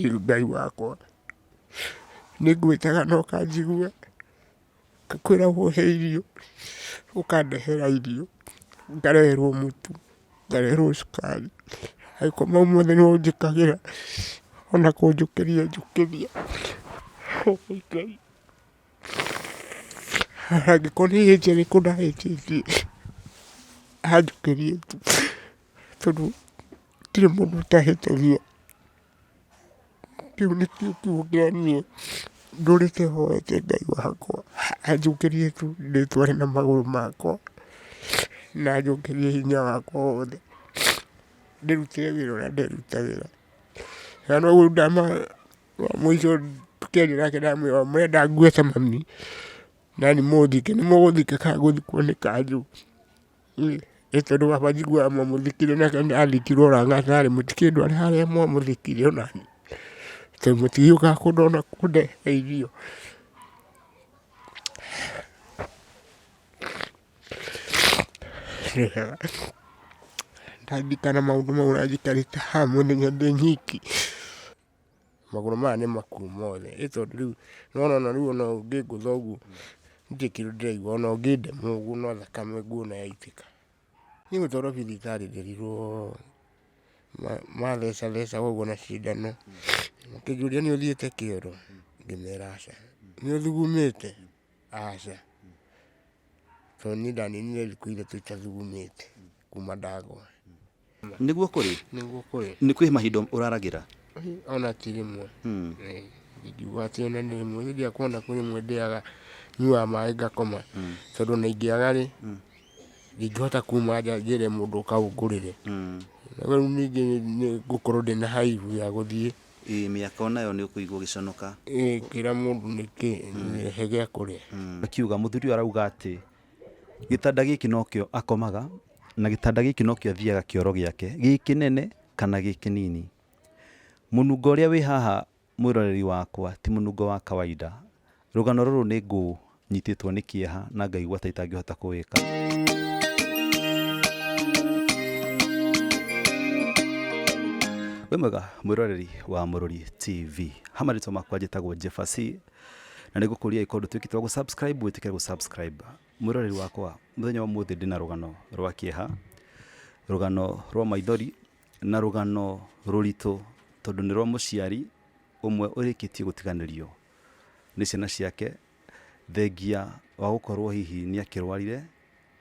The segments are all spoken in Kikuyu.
Ngai wakwa, nĩ ngwĩtaga na ũkanjigua, ngakwĩra ũhe irio, ũkandehera irio, ngareherwo mũtu, ngareherwo cukari, angĩkorwo mau mothe nĩwe ũnjĩkagĩra, ona kũnjũkĩria njũkĩria. Ngai, angĩkorwo nĩ ihĩtia rĩrĩkũ ndahĩtĩtie, anjũkĩrie tu, tondũ gũtirĩ mũndũ ũtahĩtagia. Kĩu nĩkĩo kiugo kĩrĩa niĩ ndũrĩte hoete Ngai wakwa, anjũkĩrie tu ndĩtware na magũrũ makwa, na anjokerie hinya wakwa wothe, ndĩrutĩre wĩra ũrĩa nderutagĩra. Na noguo mũico tũkĩaria nake ndamwĩra mũrenda ngue ta mami, nani mũthike, nĩ mũgũthika kana ngũthikwo nĩ kanjũ. Ĩ tondũ baba njiguaga mwamũthikire nake athikirwo Lang'ata rĩ, mũtikĩndware harĩa mwamũthikire onaniĩ, tondũ mũtigĩũkaga kũndora kũndehera irio. Ndaririkana maũndũ mau ũrĩa njikarĩte haha mũthenya ndĩ nyiki. Magũrũ maya nĩ makuũ mothe, ĩ tondũ rĩu nĩwona ona rĩu ona ũngĩngũtha ũguo ndirĩ kĩndũ ndĩraigua ona ũngĩndema ũguo no thakame nguona yaitĩka. Niĩ gũtwarwo thibitarĩ nderirwo mathecathecaga ũguo na cindano, makĩnjũria nĩ ũthiĩte kĩoro, ngĩmera aca. Nĩ ũthugumĩte? Aca. Tondũ niĩ ndaninire thikũ 3 itathugumĩte kuma ndagwa. Nĩguo kũrĩ? Nĩguo kũrĩ. Nĩ kwĩ mahinda ũraragĩra? Ona ti rĩmwe. Ndingiuga atĩ ona nĩ rĩmwe. Niĩ ndiaga kuona kwĩ rĩmwe ndĩaga, nyuaga maĩ ngakoma. Tondũ ona ingĩaga rĩ, ndingĩhota kuma nja njĩre mũndũ ũka ũngũrĩre. Rĩu ningĩ nĩ ngũkorwo ndĩna aibu ya gũthiĩ. Ĩĩ mĩaka onayo nĩ ũkũigua ũgĩconoka. Ĩĩ ngĩra mũndũ nĩkĩ he gĩa kũrĩa. Akiuga mũthuri ũyũ arauga atĩ Gĩtanda gĩkĩ nokĩo akomaga, na gĩtanda gĩkĩ nokĩo athiaga kĩoro gĩake, gĩ kĩnene kana gĩ kĩnini. Mũnungo ũrĩa wĩ haha mwĩroreri wakwa ti mũnungo wa kawaida. Rũgano rũrũ nĩ ngũnyitĩtwo nĩ kĩeha na ngaigua ta itangĩhota kũwĩka. Wĩ mwega mwĩroreri wa Mũrũri TV. Ha marĩtwa makwa njĩtagwo Jefferson. Na nĩ ngũkũria angĩkorwo ndũtuĩkĩte wa gũ subscribe wĩtĩkĩre gũ subscribe. Mwĩroreri wakwa, mũthenya wa ũmũthĩ ndĩna rũgano rwa kĩeha, rũgano rwa maithori na rũgano rũritũ tondũ nĩ rwa mũciari ũmwe ũrĩkĩtie gũtiganĩrio nĩ ciana ciake, thengia wa gũkorwo hihi nĩ akĩrwarire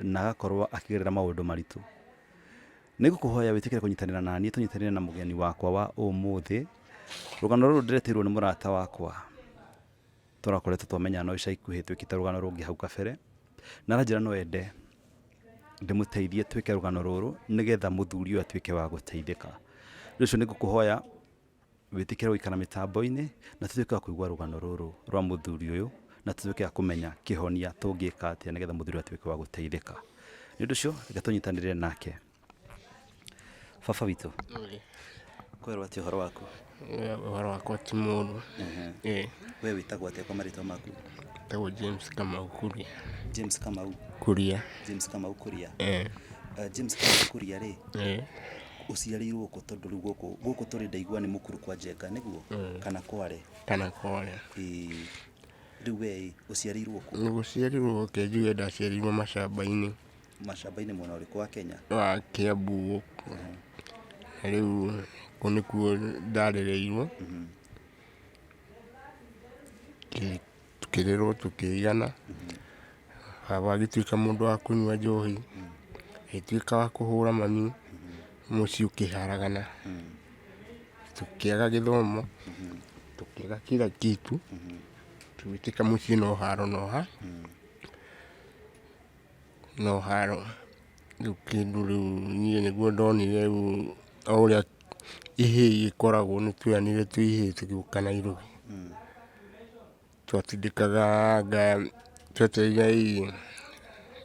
na agakorwo akĩgerera maũndũ maritũ. Nĩ ngũkũhoya wĩtĩkĩre kũnyitanĩra naniĩ tũnyitanĩre na mũgeni wakwa wa ũmũthĩ. Rũgano rũrũ ndĩreteirwo nĩ mũrata wakwa tũrakoretwo twamenyana no ica ikuhĩ twĩkĩte rũgano rũngĩ hau kabere, na aranjĩra no ende ndĩmũteithie twĩke rũgano rũrũ nĩgetha mũthuri ũyũ atuĩke wa gũteithĩka. Nĩ ũndũ ũcio nĩ ngũkũhoya wĩtĩkĩre gũikara mĩtambo-inĩ na tũtuĩke a kũigua rũgano rũrũ rwa mũthuri ũyũ na tũtuĩke a kũmenya kĩhonia tũngĩka atĩa nĩgetha mũthuri ũyũ atuĩke wa gũteithĩka. Nĩ ũndũ ũcio reke tũnyitanĩre nake. Baba witũ, kwerwo atĩa ũhoro waku? Ũhoro wakwa ti mũru. We wĩtagwo atĩa kwa marĩtwa maku? Njĩtagwo James Kamau Kuria. James Kamau? Kuria. James Kamau Kuria. James Kamau Kuria rĩ, Ũciarĩirwo kũ tondũ rĩu gũkũ gũkũ tũrĩ ndaigua nĩ mũkuru kwa Njenga nĩguo? Kana Kware? Kana Kware. Ĩĩ. Rĩu we ĩ, ũciarĩirwo kũ? Gũciarĩrwo reke njuge ndaciarĩirwo macamba-inĩ. Macamba-inĩ mwena ũrĩkũ wa Kenya? Wa Kiambu gũkũ. Na rĩu kũu nĩkuo ndarereirwo. Tũkĩrerwo tũkĩigana. Baba agĩtuĩka mũndũ wa kũnyua njohi, agĩtuĩka wa kũhũra mami, mũciĩ ũkĩharagana, tũkĩaga gĩthomo, tũkĩaga kila kitu, tũgĩtuĩka mũciĩ no haro no haro. Rĩu kĩndũ rĩu niĩ nĩguo ndonire rĩu o ũrĩa ihĩĩ igĩkoragwo nĩ tweranire twĩ ihĩĩ tũgĩũka Nairobi. Twatindĩkaga anga twetereire ĩ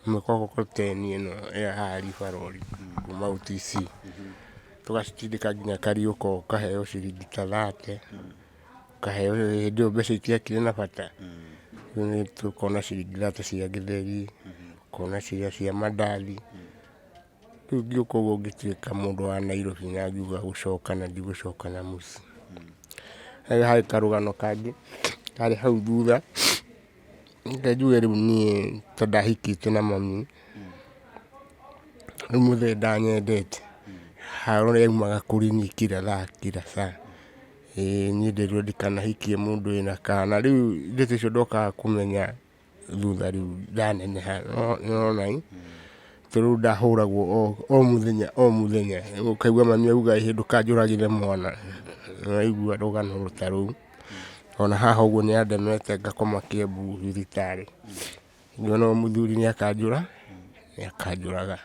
mĩkokoteni ĩno ya haha River Road kuma OTC, tũgacitindĩka nginya Kariũka ũkaheo ciringi ta thate, ũkaheo hĩndĩ ĩyo mbeca itiakĩrĩ na bata, rĩu nĩ tũkona ciringi thate cia gĩtheri, ũkona ciria cia mandathi, rĩu ngĩũka ũguo ngĩtuĩka mũndũ wa Nairobi na ngiuga gũcoka na ndigũcoka na mũciĩ. Harĩ karũgano kangĩ karĩ hau thutha. Reke njuge rĩu niĩ ta ndahikĩte na mami, rĩu mũthee ndanyendete, haro yaumaga kũrĩ niĩ kila thaa kila saa. Ĩĩ niĩ nderirwo ndikanahikie mũndũ wĩna kana, rĩu ndeto icio ndokaga kũmenya thutha rĩu ndaneneha, nĩwona ĩ, tondũ rĩu ndahũragwo o mũthenya o mũthenya, ũkaigua mami auga ĩhĩ ndũkanjũragĩre mwana, nĩwaigua rũgano ta rũu. Ona haha ũguo nĩ andemete ngakoma Kiambu thibitarĩ, ngĩona ũyũ mũthuri nĩ akanjũra, nĩ akanjũraga,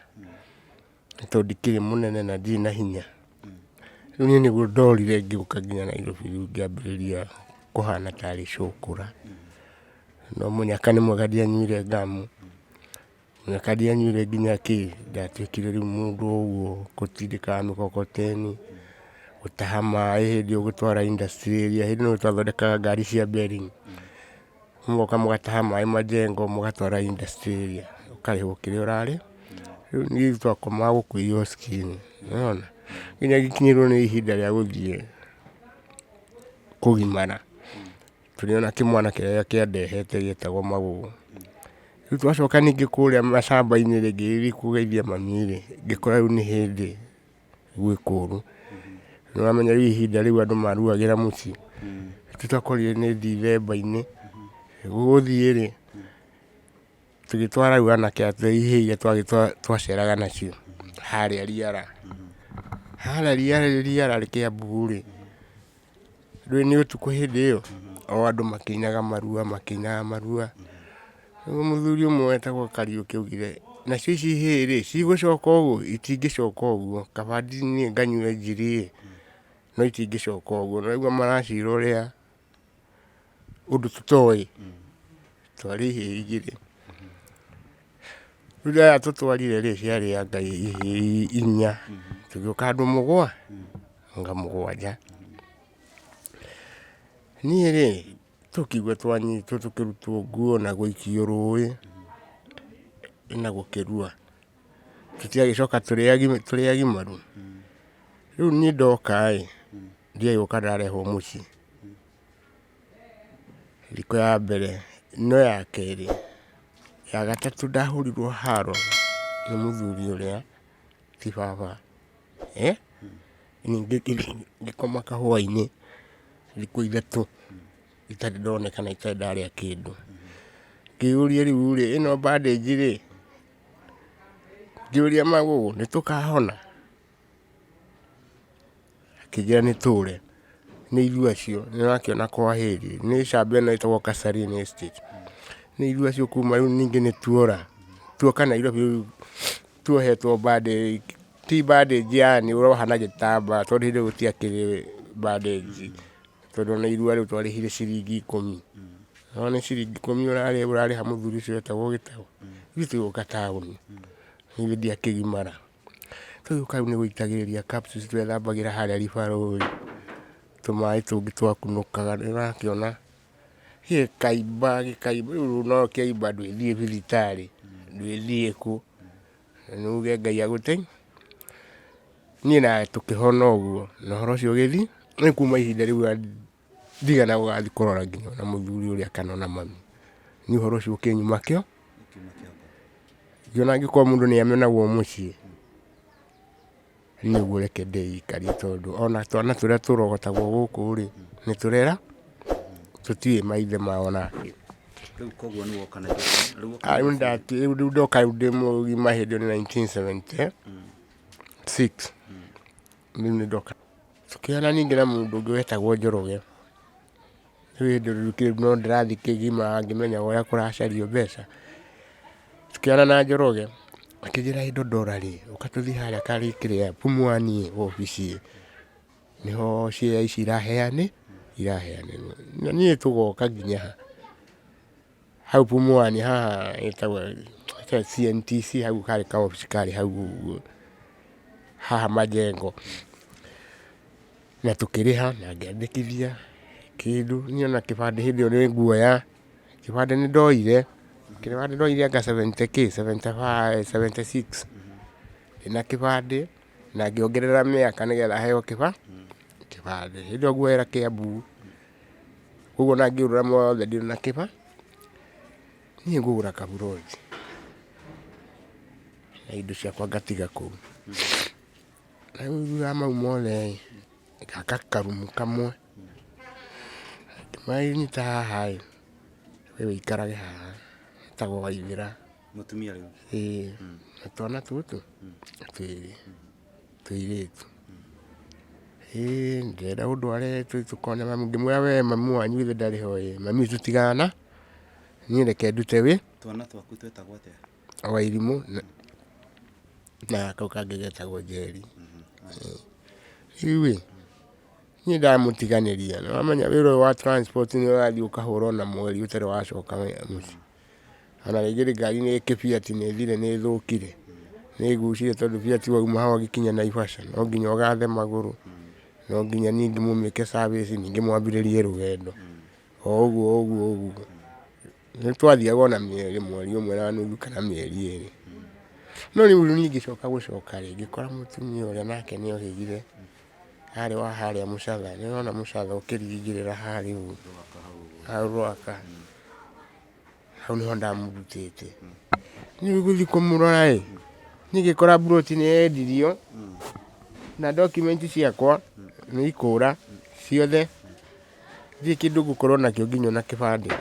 nĩ tondũ ndikĩrĩ mũnene na ndirĩ na hinya. Rĩu niĩ nĩguo ndorire ngĩũka nginya Nairobi rĩu ngĩambĩrĩria kũhana tarĩ cũkũra. No mũnyaka nĩ mwega ndianyuire ngamu. Mũnyaka ndianyuire nginya kĩ, ndatuĩkire rĩu mũndũ o ũguo gũtindĩkaga mĩkokoteni, gũtaha maĩ hĩndĩ ĩyo gũtwara industry area, hĩndĩ ĩyo twathondekaga ngari cia bearing. Mũgoka mũgataha maĩ majengo mũgatwara industry area, ũkarĩhwo kĩrĩa ũrarĩ. Rĩu niĩ twakomaga gũkũ ioski-inĩ, nĩwona? Nginya ngĩkinyĩrwo nĩ ihinda rĩa gũthiĩ kũgimara. Tũrĩ ona kĩmwana kĩrĩa kĩandehete gĩetagwo Magũgũ. Rĩu twacoka ningĩ kũrĩa macamba-inĩ rĩ, ngĩgĩthiĩ kũgeithia mami rĩ, ngĩkora rĩu nĩ hĩndĩ gwĩ kũru. Nĩ ũramenya rĩu ihinda rĩu andũ maruagĩra mũciĩ. Rĩu twakorire nĩ Ndithemba-inĩ, gũgũthiĩ rĩ, Tũgĩtwara rĩu anake atĩ ihĩĩ iria twaceraga nacio harĩa Riara. Harĩa Riara Kĩambu rĩ, ndũĩ nĩ ũtukũ hĩndĩ ĩyo, o andũ makĩinaga marua makĩinaga marua. Rĩu mũthuri ũmwe wetagwo Kariũki augire, nacio ici ihĩĩ rĩ, cigũcoka ũguo? Itingĩcoka ũguo, kaba niĩ nganyue njiri ĩ, no itingĩcoka ũguo. Na ũraigua maracira ũrĩa ũndũ tũtoĩ, twarĩ ihĩĩ igĩrĩ. Rĩu rĩrĩa tũtwarire rĩ, ciarĩ anga ihĩĩ inya, tũgĩũka andũ anga mũgwanja. Niĩ rĩ, tũkĩigua twanyitwo tũkĩrutwo nguo na gũikio rũĩ na gũkĩrua. Tũtiagĩcoka tũrĩ agimaru. Rĩu niĩ ndoka ĩ, ndiagĩũka ndarehwo mũciĩ. Thikũ ya mbere, no ya kerĩ, ya gatatũ ndahũrirwo haro nĩ mũthuri ũrĩa ti baba, ningĩ ngĩkoma kahũa-inĩ thikũ ithatũ itarĩ ndoneka na itarĩ ndarĩa kĩndũ. Ngĩyũria rĩu rĩ, ĩno bandage rĩ, ngĩũria Magũgũ nĩ tũkahona? Akĩnjĩra nĩ tũre, nĩ ithuĩ acio, nĩ ũrakĩona kwa heri, nĩ camba ĩno ĩtagwo Kasarani Estate, nĩ ithuĩ acio kuma rĩu ningĩ nĩ tuora, tuoka Nairobi rĩu tuohetwo bandage, ti bandage yaani ũroha na gĩtambaya tondũ hĩndĩ ĩyo gũtiakĩrĩ bandage, tondũ ona irua rĩu twarĩhire ciringi ikũmi, no nĩ ciringi ikũmi ũrarĩha mũthuri ũcio wetagwo Gĩtaũ, ithuĩ tũgĩũka taũni, niĩ ndiakĩgimara. Tũgĩũka rĩu nĩ gũitagĩrĩria capsules twethambagĩra harĩa riba rũĩ, tũmaĩ tũngĩ twakunũkaga nĩ ũrakĩona, gĩkaimba gĩkaimba, rĩu no kĩaimba ndwĩthiĩ thibitarĩ, ndwĩthiĩ kũ, na uge Ngai agũteithie. Niĩ nawe tũkĩhona ũguo, na ũhoro ũcio ũgĩthiĩ, rĩu kuma ihinda rĩu ndigana gũgathiĩ kũrora nginya ona mũthuri ũrĩa kana ona mami. Niĩ ũhoro ũcio ũkĩnyuma kĩo, ngĩona angĩkorwo mũndũ nĩ amenagwo mũciĩ, niĩ ũguo reke ndĩikarie tondũ ona twana tũrĩa tũrogotagwo gũkũ rĩ, nĩ tũrera, tũtiũĩ maithe mao nake. Rĩu koguo nĩ woka Nairobi. Rĩu woka Ah, rĩu ndoka rĩu ndĩ mũgima hĩndĩ ĩyo nĩ 1976. Rĩu nĩ ndoka. Tũkĩona ningĩ na mũndũ ũngĩ wetagwo Njoroge, rĩu hĩndĩ ĩyo no ndĩrathiĩ kĩgima ngĩmenyaga ũrĩa kũracario mbeca. Tũkĩona na Njoroge, akĩnjĩra ĩ Ndondora rĩ, ũka tũthiĩ harĩa kĩrĩa Pumwani ĩ wabici ĩ, nĩho share ici iraheanĩrwo. Na niĩ tũgoka nginya ha? Hau Pumwani haha ĩtagwo CNTC hau karĩ ka obici karĩ hau ũguo, haha majengo. Na tũkĩrĩha na ngĩandĩkithia kĩndũ, niĩ ona kĩbandĩ hĩndĩ ĩyo nĩ nguoya, kĩbandĩ nĩ ndoire, kĩbandĩ ndoire anga 70 kĩ, 75, 76, ndĩna kĩbandĩ na ngĩongerera mĩaka nĩgetha heo kĩbandĩ. Hĩndĩ ĩyo nguoera Kĩambu. Koguo ona ngĩũrũra mothe ndirĩ na kĩba, niĩ ngũgũra kaburoti na indo ciakwa ngatiga kũu. Na rĩu thutha wa mau mothe ĩ, ngaka karumu kamwe, ngĩmanyita haha ĩ, we wĩikarage haha, etagwo Waithĩra. Mũtumia rĩu? Ĩĩ, na twana tũtũ twĩrĩ, tũirĩtu. Ĩĩ ndĩrenda ũndware tũkone mami, ngĩmwĩra we mami wanyu githĩ ndarĩ ho ĩ, mami witũ tigana na niĩ reke ndute wĩ. Twana twaku twetagwo atĩa? Wairimũ na kau kangĩ getagwo Njeri. Rĩu ĩ, niĩ ndamũtiganĩria, nĩ wamenya wĩra ũyũ wa transport nĩ ũrathiĩ ũkahũra ona mweri ũtarĩ wacoka mũciĩ. Ona rĩngĩ ngari nĩ kĩbiati nĩ ĩthire nĩ ĩthũkire, nĩ ĩgucire tondũ biati wauma haha ũgĩkinya Naivasha no nginya ũgathe magũrũ, no nginya ningĩ mũmĩke service ningĩ mwambĩrĩrie rũgendo, o ũguo o ũguo o ũguo. Nĩ twathiaga ona mĩeri, mweri ũmwe na nuthu kana mĩeri ĩrĩ. No rĩu niĩ ngĩcoka gũcoka rĩ, ngĩkora mũtumia ũrĩa nake nĩ ohĩgire, arĩ wa harĩa Mũcatha, nĩ ũrona Mũcatha ũkĩringĩrĩra harĩa ũguo, hau Rwaka. Hau nĩho ndamũrutĩte. Rĩu gũthiĩ kũmũrora ĩ, niĩ ngĩkora mburoti nĩ yendirio na document ciakwa nĩ ikũra ciothe, ndirĩ kĩndũ ngũkorwo nakĩo nginya ona kĩbandĩ,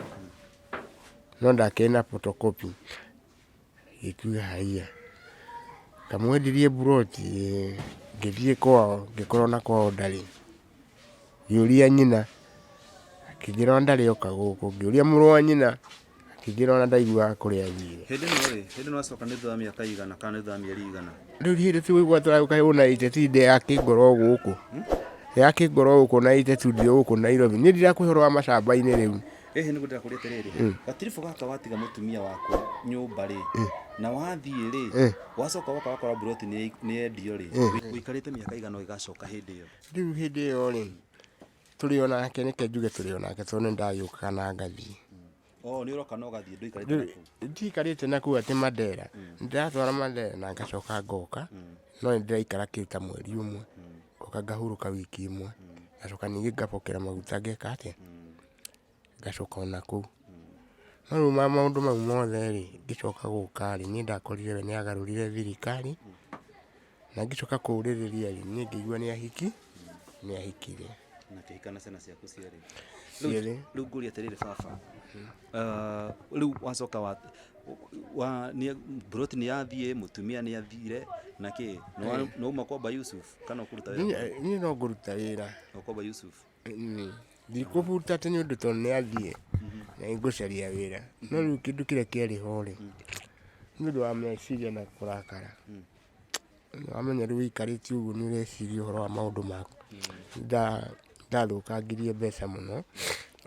no ndakĩrĩ na photocopy. Ngĩkiuga haiya, kamwendirie mburoti ĩĩ, ngĩthiĩ kwao ngĩkora ona kwao ndarĩ. Ngĩũria nyina, akĩnjĩra ona ndarĩ oka gũkũ, ngĩũria mũrũ wa nyina, akĩnjĩra ona ndaiguaga kũrĩa athire. Hĩndĩ ĩno rĩ, hĩndĩ ĩno wacoka nĩ thutha wa mĩaka ĩigana kana nĩ thutha wa mĩeri ĩigana? Rĩu hĩndĩ tũigua tũragĩũka na 82 ndĩ ya kĩngoro gũkũ, ya kĩngoro gũkũ na 82 ndĩ gũkũ Nairobi. Niĩ ndirakũhe ũhoro wa macamba-inĩ rĩu. Ĩhĩ nĩguo ndĩrakũria atĩrĩrĩ, gatiribũ gaka watiga mũtumia waku nyũmba rĩ, na wathiĩ rĩ, wacoka woka wakora mburoti nĩ yendio rĩ, ũikarĩte mĩaka ĩigana ũgĩgacoka hĩndĩ ĩyo? Rĩu hĩndĩ ĩyo rĩ, tũrĩ o nake, reke njuge tũrĩ o nake tondũ nĩ ndagĩũkaga na ngathiĩ. Oh, nĩ ũroka na ũgathiĩ ndũikarĩte na kũu? Ndiikarĩte na kũu atĩ Mandera, ndĩratwara Mandera na ngacoka ngoka, no nĩ ndĩraikara kĩndũ ta mweri ũmwe, ngoka ngahurũka wiki ĩmwe, ngacoka ningĩ ngabokera maguta ngeka atĩa, ngacoka o nakũu. No rĩu maũndũ mau mothe rĩ, ngĩcoka gũka rĩ, niĩ ndakorire we nĩ agarũrire thirikari, na ngĩcoka kũũrĩrĩria rĩ, niĩ ngĩigua nĩ ahiki, nĩ ahikire. Na akĩhika na ciana ciaku cierĩ. Cierĩ. Rĩu ngũrie atĩrĩrĩ baba, rĩu wacoka wa wa nĩ mburoti nĩ yathiĩ, mũtumia nĩ athire na kĩ, nĩ wauma kwamba Yusuf kana ũkũruta wĩra? Niĩ no ngũruta wĩra. Ũkwamba Yusuf? Ndikũbuta atĩ nĩ ũndũ tondũ nĩ athiĩ na nĩ ngũcaria wĩra. No rĩu kĩndũ kĩrĩa kĩarĩ ho rĩ, nĩ ũndũ wa meciria na kũrakara, nĩ wamenya rĩu ũikarĩte ũguo nĩ ũreciria ũhoro wa maũndũ maku. Ndathũkangirie mbeca mũno,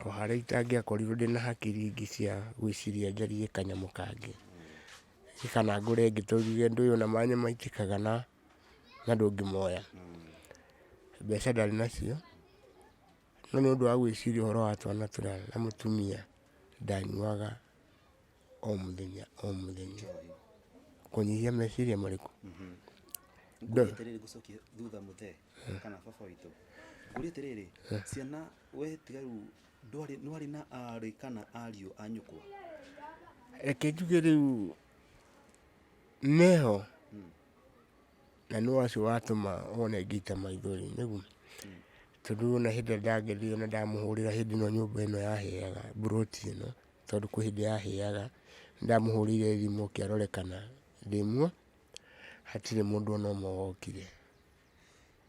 o harĩa itangĩakorirwo ndĩna hakiri ingĩ cia gwĩciria njarie kanyamũ kangĩ, kana ngũre ĩngĩ tondũ ũndũ ũyũ ona maĩ nĩ maitĩkaga na ndũngĩmoya. Mbeca ndarĩ nacio, no nĩ ũndũ wa gwĩciria ũhoro wa twana tũrĩa na mũtumia, ndanyuaga o mũthenya o mũthenya. Kũnyihia meciria marĩkũ? Ngũrie atĩrĩrĩ ngũcokie thutha mũthee kana baba witũ. Ngũrie atĩrĩrĩ, ciana we tiga rĩu ndwarĩ nĩwarĩ na arĩ kana ariũ a nyũkwa? Reke njuge rĩu meho na nĩ wacio watũma wone ngĩita maithori nĩguo, tondũ ona hĩndĩ ĩrĩa ndangethire na ndamũhũrĩra hĩndĩ ĩno nyũmba ĩno yahĩaga mburoti ĩno, tondũ kwĩ hĩndĩ yahĩaga, nĩndamũhũrĩire thimũ oke arore kana ndĩ muoyo, hatirĩ mũndũ ona ũmwe wokire.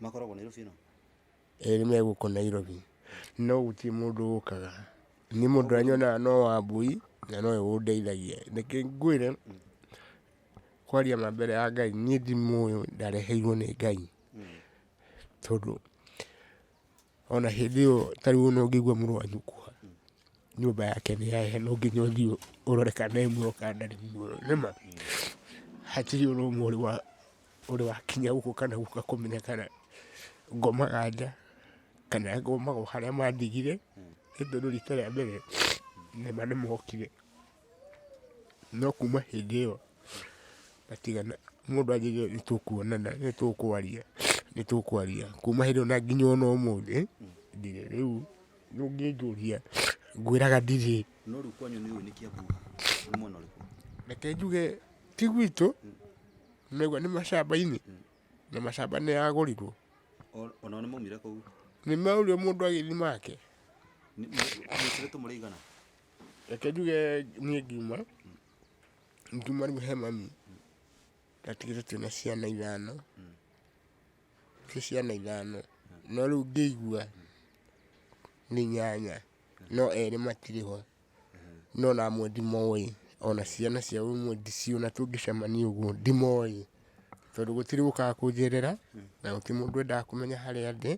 Makoragwo Nairobi ĩno? Erĩ me gũkũ Nairobi, no gũtirĩ mũndũ ũkaga. Niĩ mũndũ ũrĩa nyonaga no Wambũi na nowe ũndeithagia. Reke ngwĩre kwaria ma mbere ya Ngai, niĩ ndimũĩ ndareheirwo nĩ Ngai, tondũ ona hĩndĩ ĩyo ta rĩu ona ũngĩigua mũrũ wa nyũkwa nyũmba yake nĩ yahĩa no nginya ũthiĩ ũrore kana e muoyo kana ndarĩ muoyo, nĩma? Hatirĩ ona ũmwe ũrĩ wakinya gũkũ kana gũka kũmenya kana ngomaga nja kana ngomaga o harĩa mandigire, nĩ tondũ rita rĩa mbere nĩma nĩmokire. No kuma hĩndĩ ĩyo matigana, mũndũ anjĩrire nĩ tũkuonana, nĩ tũkwaria, nĩ tũkwaria. Kuma hĩndĩ ĩyo na nginya ona ũmũthĩ ndirĩ. Rĩu Ũngĩnjũria ngwĩraga ndirĩ. No rĩu kwanyu nĩ ũĩ nĩ Kiambu nĩ mwena ũrĩkũ? Reke njuge ti gwitũ, nĩguo nĩ macamba-inĩ, na macamba nĩ yagũrirwo. Onao nĩ maumire kũu? Nĩ maũrio mũndũ agĩthiĩ make. Mwĩkĩrĩtwo mũrĩ aigana? Reke njuge niĩ ngiuma, ngiuma rĩu he mami, ndatigĩte twĩna ciana ithano, twĩ ciana ithano, no rĩu ngĩigua nĩ inyanya, no erĩ matirĩ ho, no ona amwe ndimoĩ, ona ciana ciao imwe ndiciũĩ ona tũngĩcemania ũguo ndimoĩ, tondũ gũtirĩ ũkaga kũnjerera, na gũtirĩ mũndũ wendaga kũmenya harĩa ndĩ,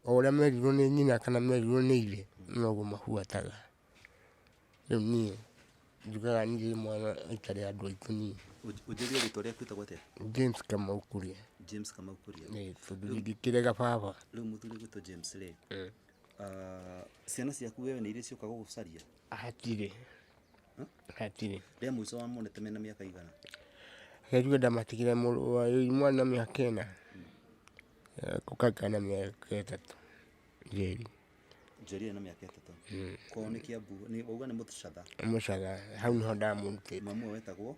o ũrĩa merirwo nĩ nyina kana merirwo nĩ ithe, noguo mabuataga. Rĩu niĩ njugaga niĩ ndĩ mwana itarĩ andũ aitũ niĩ. Ũnjĩrire rĩtwa rĩaku wĩtagwo atĩa? James Kamau Kuria. James Kamau Kuria. Ĩĩ tondũ ndingĩkĩrega baba. Rĩu mũthuri ũgwĩtwo James rĩ, ciana ciaku wewe nĩ irĩ cioka gũgũcaria? Hatirĩ, hatirĩ. Rĩa mũico wamonete mena mĩaka igana? Reke njuge ndamatigire mũrũ wa mwana na mĩaka ĩna, gaka na mĩaka ĩtatũ, Njeri. Njeri ena mĩaka ĩtatũ. Kwao nĩ Kiambu, nĩ wauga nĩ Mũcatha. Mũcatha, hau nĩho ndamũrutĩte. Mamu wao etagwo?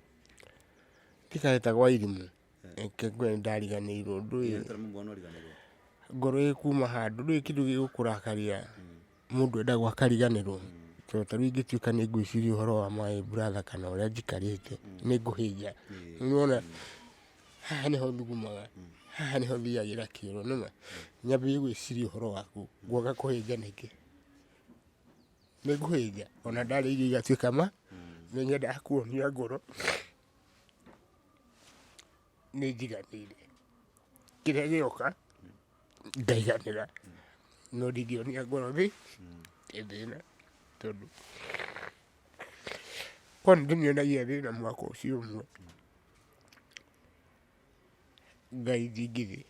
Tiga etagwo Irimũ, reke ngwĩre nĩndariganĩirwo ndũĩ. Nginya rĩtwa rĩa mamu wao nĩwariganĩirwo? Ngoro ĩkuma handũ, ndũĩ kĩndũ gĩgũkũrakaria, mũndũ endagwo akariganĩrwo. Tondũ ta rĩu ingĩtuĩka nĩ ngwĩciria ũhoro wa my brother kana ũrĩa njikarĩte, nĩ ngũhĩnja. Nĩwona haha nĩho thugumaga, haha nĩho thiagĩra kĩoro, nĩma nyambĩrĩrie gwĩciria ũhoro waku, ngwaga kũhĩnja nĩkĩ? Nĩ ngũhĩnja ona ndarĩa irio igatuĩka ma, nĩ nyendaga kuonia ngoro nĩ njiganĩire. Kĩrĩa gĩoka ngaiganĩra, no ndingĩonia ngoro thĩna tondũ korwo nĩ ndĩmĩonagia thĩna mwaka ũcio ũmwe, Ngai ndingĩthiĩ,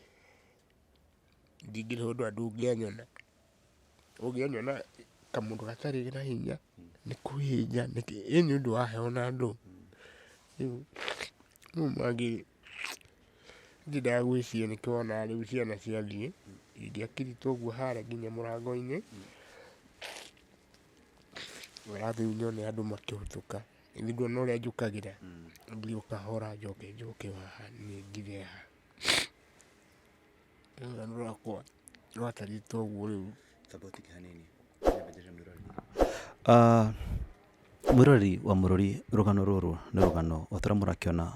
ndingĩrĩ ũndũ andũ ũngĩanyona, ũngĩanyona kamũndũ gatarĩ na hinya, nĩ kũhĩnja nĩkĩ, ĩ nĩ ũndũ wa heho na ndũ, rĩu mau mangĩ ndiendaga gwĩciria nĩkĩo wonaga rĩu ciana ciathiĩ, ingĩakirĩte ũguo harĩa nginya mũrango-inĩ, arabu rĩu nyone andũ makĩhĩtũka. Githĩ nduona ũrĩa njũkagĩra? Thiĩ o kahora njoke njoke haha niĩ ngire haha. Rũgano rwakwa rwatariĩ ta ũguo rĩu. Tamba ũtige hanini nyambe njĩre mwĩroreri. Mwĩroreri wa Mũrori, rũgano rũrũ nĩ rũgano o ta ũrĩa mũrakĩona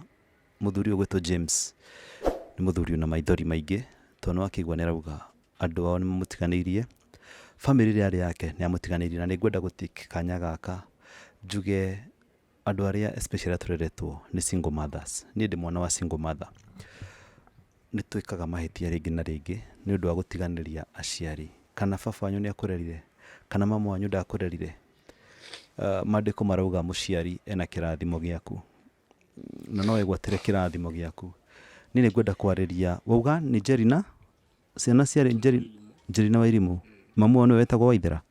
mũthuri ũyũ ũgwĩtwo James nĩ mũthuri wĩna maithori maingĩ tondũ nĩ wakĩigua nĩ arauga andũ ao nĩ mamũtiganĩirie, bamĩrĩ ĩrĩa yarĩ yake nĩ yamũtiganĩirie na nĩ ngwenda gũ take kanya gaka njuge andũ arĩa especially arĩa tũreretwo nĩ single mothers, niĩ ndĩ mwana wa single mother, nĩ twĩkaga mahĩtia rĩngĩ na rĩngĩ nĩ ũndũ wa gũtiganĩria aciari, kana baba wanyu nĩ akũrerire, kana mama wanyu ndakũrerire, mandĩko marauga mũciari ena kĩrathimo gĩaku, na no wĩgwatĩre kĩrathimo gĩaku. Niĩ nĩ ngwenda kwarĩria, wauga nĩ Jerry na? Ciana ciarĩ Njeri, Njeri na Wairimũ. Mamu wao nĩwe wetagwo Waithera?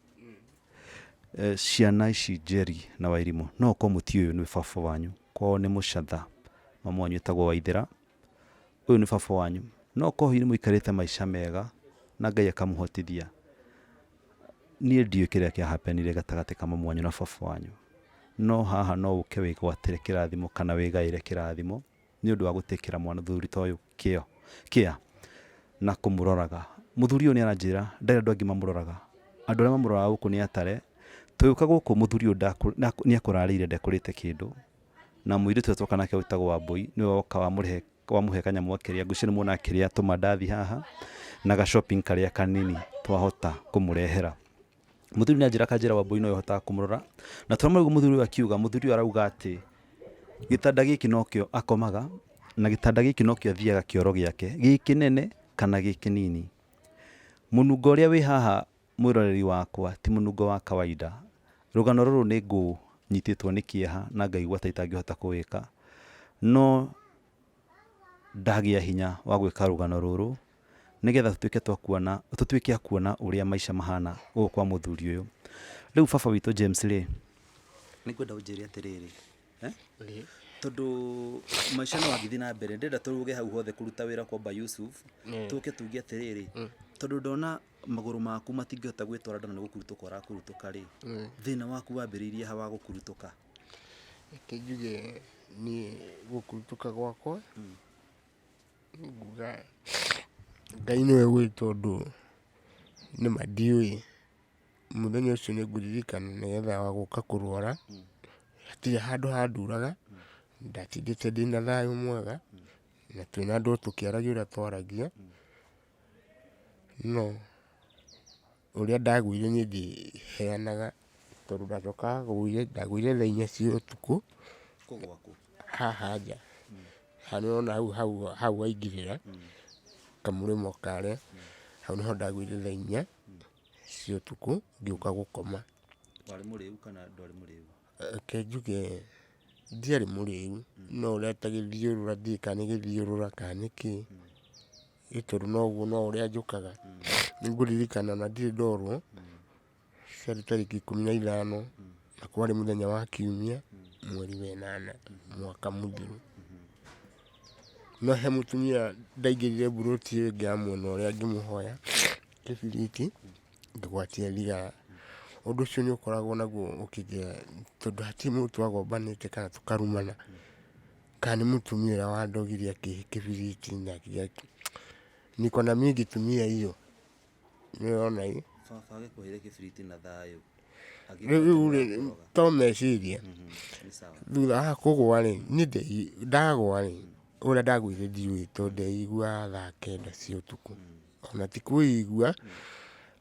Eh, ciana ici Njeri na Wairimũ no ũkorwo mũtiũĩ ũyũ nĩ baba wanyu. Kwao nĩ Mũcatha. Mamu wanyu etagwo Waithera. Ũyũ nĩ baba wanyu. No ũkorwo hihi nĩ mũikarĩte maica mega na Ngai akamũhotithia. Niĩ ndiũĩ kĩrĩa kĩa happen ire gatagatĩ ka mamu wanyu na baba wanyu. No haha no ũke wĩgwatĩre kĩrathimo kana wĩgaĩre kĩrathimo. Nĩ ũndũ wa gũtĩkĩra mũthuri ta ũyũ kĩo, care na kũmũroraga. Mũthuri ũyũ nĩ aranjĩra ndarĩ andũ angĩ mamũroraga. Andũ arĩa mamũroraga gũkũ nĩ atare. Tũgĩũka gũkũ mũthuri ũyũ nĩ akũrarĩire ndekũrĩte kĩndũ. Na mũirĩtu ũrĩa twoka nake wĩtagwo Wambũi nĩwe woka wamũhe kanyamũ akĩrĩa. Ngwĩciria nĩ muona akĩrĩa tũmandathi haha na ga shopping karĩa kanini twahota kũmũrehera. Mũthuri nĩ anjĩra akanjĩra Wambũi nowe ũhotaga kũmũrora. Na tũramũigua mũthuri ũyũ akiuga, mũthuri ũyũ arauga atĩ gĩtanda gĩkĩ nokĩo akomaga, na gĩtanda gĩkĩ nokĩo athiaga kĩoro gĩake, gĩ kĩnene kana gĩ kĩnini. Mũnungo ũrĩa wĩ haha mwĩroreri wakwa ti mũnungo wa kawaida. Rũgano rũrũ nĩ ngũnyitĩtwo nĩ kĩeha na ngaigua ta itangĩhota kũwĩka, no ndagĩa hinya wa gwĩka rũgano rũrũ nĩgetha tũtuĩke twa kuona, tũtuĩke a kuona ũrĩa maica mahana gũkũ kwa mũthuri ũyũ. Rĩu baba witũ James rĩ, nĩ ngwenda ũnjĩre atĩrĩrĩ, tondũ maica no mangĩthiĩ na mbere, ndĩrenda tũrũge hau hothe kũruta wĩra kwa Aba Yusuf, tũke tuge atĩrĩrĩ, tondũ ndona Magũrũ maku matingĩhota gwĩtwara ndona nĩ gũkurutũka ũrakurutũka rĩ, thĩna waku wambĩrĩirie ha wa gũkurutũka? Reke njuge niĩ gũkurutũka gwakwa, nguga Ngai nĩwe ũĩ tondũ nĩma ndiũĩ. Mũthenya ũcio nĩ ngũririkana nĩgetha wa gũka kũrwara, hatirĩ handũ handuraga, ndatindĩte ndĩna thayũ mwega, na twĩna andũ tũkĩaragia ũrĩa twaragia, no ũrĩa ndagũire niĩ ndiheanaga tondũ ndacoka gũire, ndagũire thaa inya cia ũtukũ. Kũ gwaku? Haha nja. Haha nĩ ũrona hau hau hau waingĩrĩra, kamũrĩmo karĩa, hau nĩho ndagũire thaa inya cia ũtukũ ngĩũka gũkoma. Warĩ mũrĩu kana ndwarĩ mũrĩu? Reke njuge ndiarĩ mũrĩu, no ũrĩa ta gĩthiũrũra ndiũĩ kana nĩ gĩthiũrũra kana nĩkĩ, ĩ tondũ noguo no ũrĩa njũkaga. Nĩ ngũririkana ona ndirĩ ndorwo, ciarĩ tarĩki 15 na kwarĩ mũthenya wa kiumia mweri wa ĩnana mwaka mũthiru. No he mũtumia ndaingĩrire mburoti ĩyo ĩngĩ ya mwena ũrĩa ngĩmũhoya kĩbiriti ngĩgwatia thigara. Ũndũ ũcio nĩ ũkoragwo naguo ũkĩnjĩra tondũ hatirĩ mũndũ twagombanĩte kana tũkarumana, kana nĩ mũtumia ũrĩa wandogire akĩhe kĩbiriti na niko na mingi tumia hiyo nĩ ũrona ĩ. Baba agĩkũheire kĩbiriti na thayũ. Rĩu rĩ to meciria thutha wa kũgwa rĩ, niĩ ndagwa rĩ, ũrĩa ndagũire ndiũĩ tondũ ndeiguaga thaa kenda cia ũtukũ. Ona ti kwĩigua,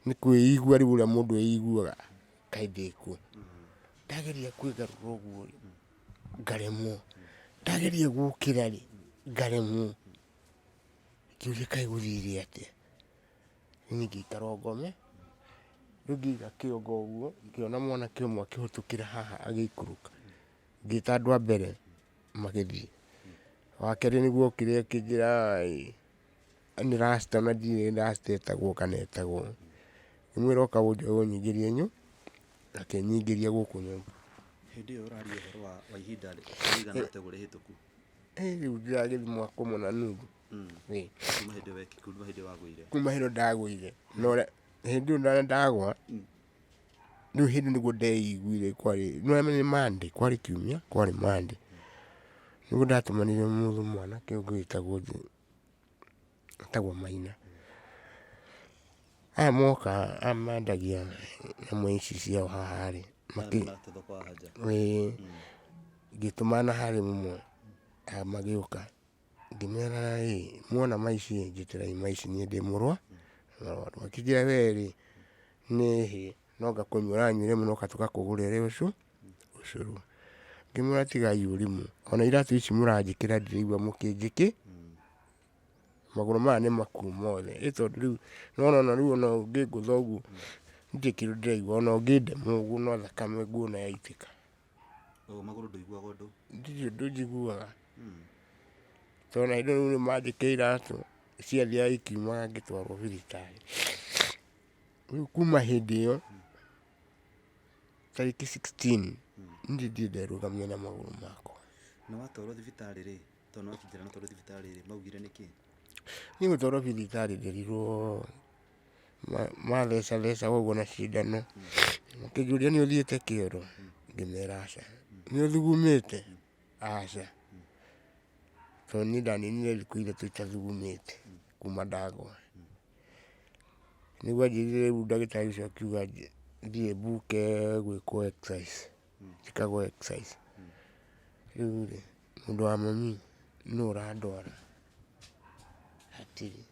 nĩ kwĩigua rĩu ũrĩa mũndũ eiguaga kaĩ ndĩ kũ. Ndageria kwĩgarũra ũguo rĩ, ngaremwo. Ndageria gũkĩra rĩ, ngaremwo. Ngĩũria kaĩ gũthire atĩa. Niĩ ngĩikara o ngome, rĩu ngĩiga kĩongo ũguo, ngĩona mwanake ũmwe akĩhĩtũkĩra haha agĩikũrũka. Ngĩta andũ a mbere magĩthiĩ. Wa kerĩ nĩguo okire akĩnjĩra nĩ rasta na ndiũĩ rasta etagwo kana etagwo. Ngĩmwĩra ũka ũnjoe ũnyingĩrie akĩnyingĩria gũkũ nyũmba. Hĩndĩ ĩyo ũraria ũhoro wa ihinda rĩigana atĩa ũguo rĩhĩtũku? Rĩu ndĩragĩthiĩ mwaka ũmwe na nuthu. Ĩĩ. Kuma hĩndĩ ĩyo kuma hĩndĩ ĩyo wagũire? Kuma hĩndĩ ĩyo ndagũire. Na ũrĩa hĩndĩ ĩyo ndagwa, rĩu hĩndĩ nĩguo ndeiguire kwarĩ, nĩ nĩ Monday, kwarĩ kiumia, kwarĩ Monday. Nĩguo ndatũmanire mũndũ mwanake ũngĩ wĩtagwo etagwo Maina. Aya moka aya mendagia nyamũ ici ciao haha rĩ, ĩĩ, ngĩtũmana harĩ mũmwe, aya magĩũka. Ngĩmera ĩ, mwona maici ĩ, njĩtĩrai maici niĩ ndĩ mũrwaru. Makĩnjĩra we rĩ, nĩ hĩ, no anga kũnyua ũranyuire mũno ũka tũgakũgũrĩre ũcũrũ. Ngĩmwĩra tigai ũrimũ, ona iratũ ici mũranjĩkĩra ndiraigua mũkĩnjĩkĩ, magũrũ maya nĩ makuũ mothe. Ĩ tondũ rĩu nĩwona ona rĩu ona ũngĩngũtha ũguo, ndirĩ kĩndũ ndĩraigua, ona ũngĩndema ũguo no thakame nguona yaitĩka. Ũguo magũrũ ndũiguaga ũndũ? Ndirĩ ũndũ njiguaga. Tondũ ona hĩndĩ ĩyo rĩu nĩmanjĩkĩrire iratũ, ciathiaga ikiumaga ngĩtwarwo thibitarĩ. Rĩu kuma hĩndĩ ĩyo, tarĩki 16, niĩ ndirĩ nderũgamia na magũrũ makwa. Na watwarwo thibitarĩ rĩ, tondũ nĩwakĩnjĩra nĩwatwarirwo thibitarĩ rĩ, maugire nĩkĩ? Niĩ gũtwarwo thibitarĩ nderirwo mathecatheca ũguo na cindano, makĩnjũria nĩ ũthiĩte kĩoro? Ngĩmera aca. Nĩ ũthugumĩte? Aca. Tondũ niĩ ndaninire thikũ ithatũ itathugumĩte kuma ndagwa. Nĩguo anjĩrire rĩu ndagĩtarĩ ũcio akiuga thiĩ mbuke gwĩkwo exercise, njĩkagwo exercise. Rĩu rĩ, mũndũ wa mami nũ ũrandwara? Hatirĩ.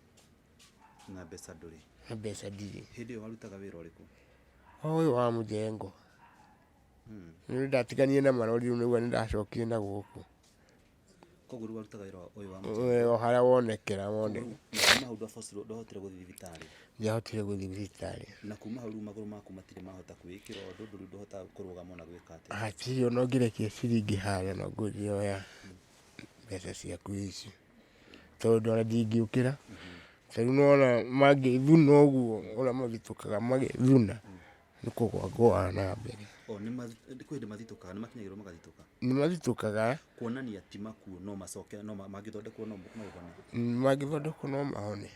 Na mbeca ndũrĩ? Na mbeca ndirĩ. Hĩndĩ ĩyo warutaga wĩra ũrĩkũ? O ũyũ wa mũjengo. Nĩ ndatiganire na marori rĩu nĩguo nĩndacokire na gũkũ. Koguo rĩu warutaga wĩra ũyũ wa mũjengo? O harĩa wonekera wonekera. Na kuma hau ndwahotire gũthiĩ thibitarĩ? Ndiahotire gũthiĩ thibitarĩ. Na kuma hau rĩu magũrũ maku matirĩ mahota kwĩĩkĩra ũndũ, rĩu ndũhotaga kũrũgama ona gwĩka atĩa? Hatirĩ ona ũngĩrekia ciringi harĩa no ngwĩre oya mbeca ciaku ici. Tondũ ona ndingĩũkĩra. Ta rĩu nĩwona mangĩthuna ũguo ũrĩa mathitũkaga magĩthuna, nĩ kũgwa ngũaga na mbere. O nĩ kwĩ hĩndĩ mathitũkaga, nĩ makinyagĩrwo magathitũka. Nĩ mathitũkaga. Kuonania ti makuũ, no macoke, no mangĩthondekwo no ũhone. Mangĩthondekwo no mahone.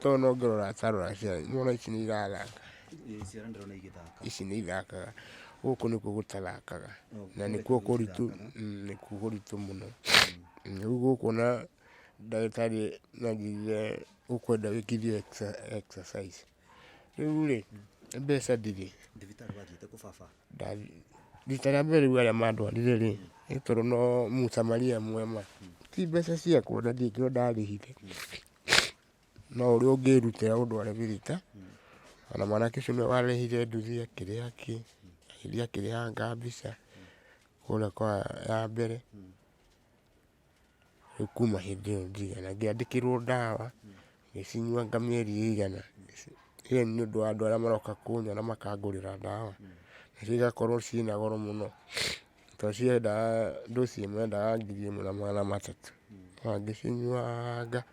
Tondũ no ngĩrora ta rora ciana, nĩwona ici nĩ irathaka. Ĩĩ, ciana ndĩrona igĩthaka. Ici nĩ ithakaga. Gũkũ nĩkuo gũtathakaga. Na nĩkuo kũritũ, nĩkuo kũritũ mũno. Rĩu gũkũ ona ndagĩtarĩ nĩanjĩrire ũkwenda wĩkithie exercise. Rĩu rĩ, mbeca ndirĩ. Thibitarĩ wathiĩte kũ baba? Rita rĩa mbere rĩu arĩa mandwarire rĩ, nĩ tondũ no mũsamaria mwema. Ti mbeca ciakwa na ndirĩ kĩo ndarĩhire. No ũrĩa ũngĩrutĩra ũndware thibitarĩ. Ona mwanake ũcio nĩwe warĩhire nduthi akĩrĩha kĩ, agĩthiĩ akĩrĩhanga mbica kũrĩa kwa ya mbere. Rĩu kuma hĩndĩ ĩyo ndigana, ngĩandĩkĩrwo ndawa, ngĩcinyuanga mĩeri ĩigana, ĩyo nĩ ũndũ wa andũ arĩa maroka kũnyona makangũrĩra ndawa, nacio igakorwo ciĩna goro mũno, tondũ ciendaga ndoci ĩmwe yendaga 1300, ngĩcinyuanga,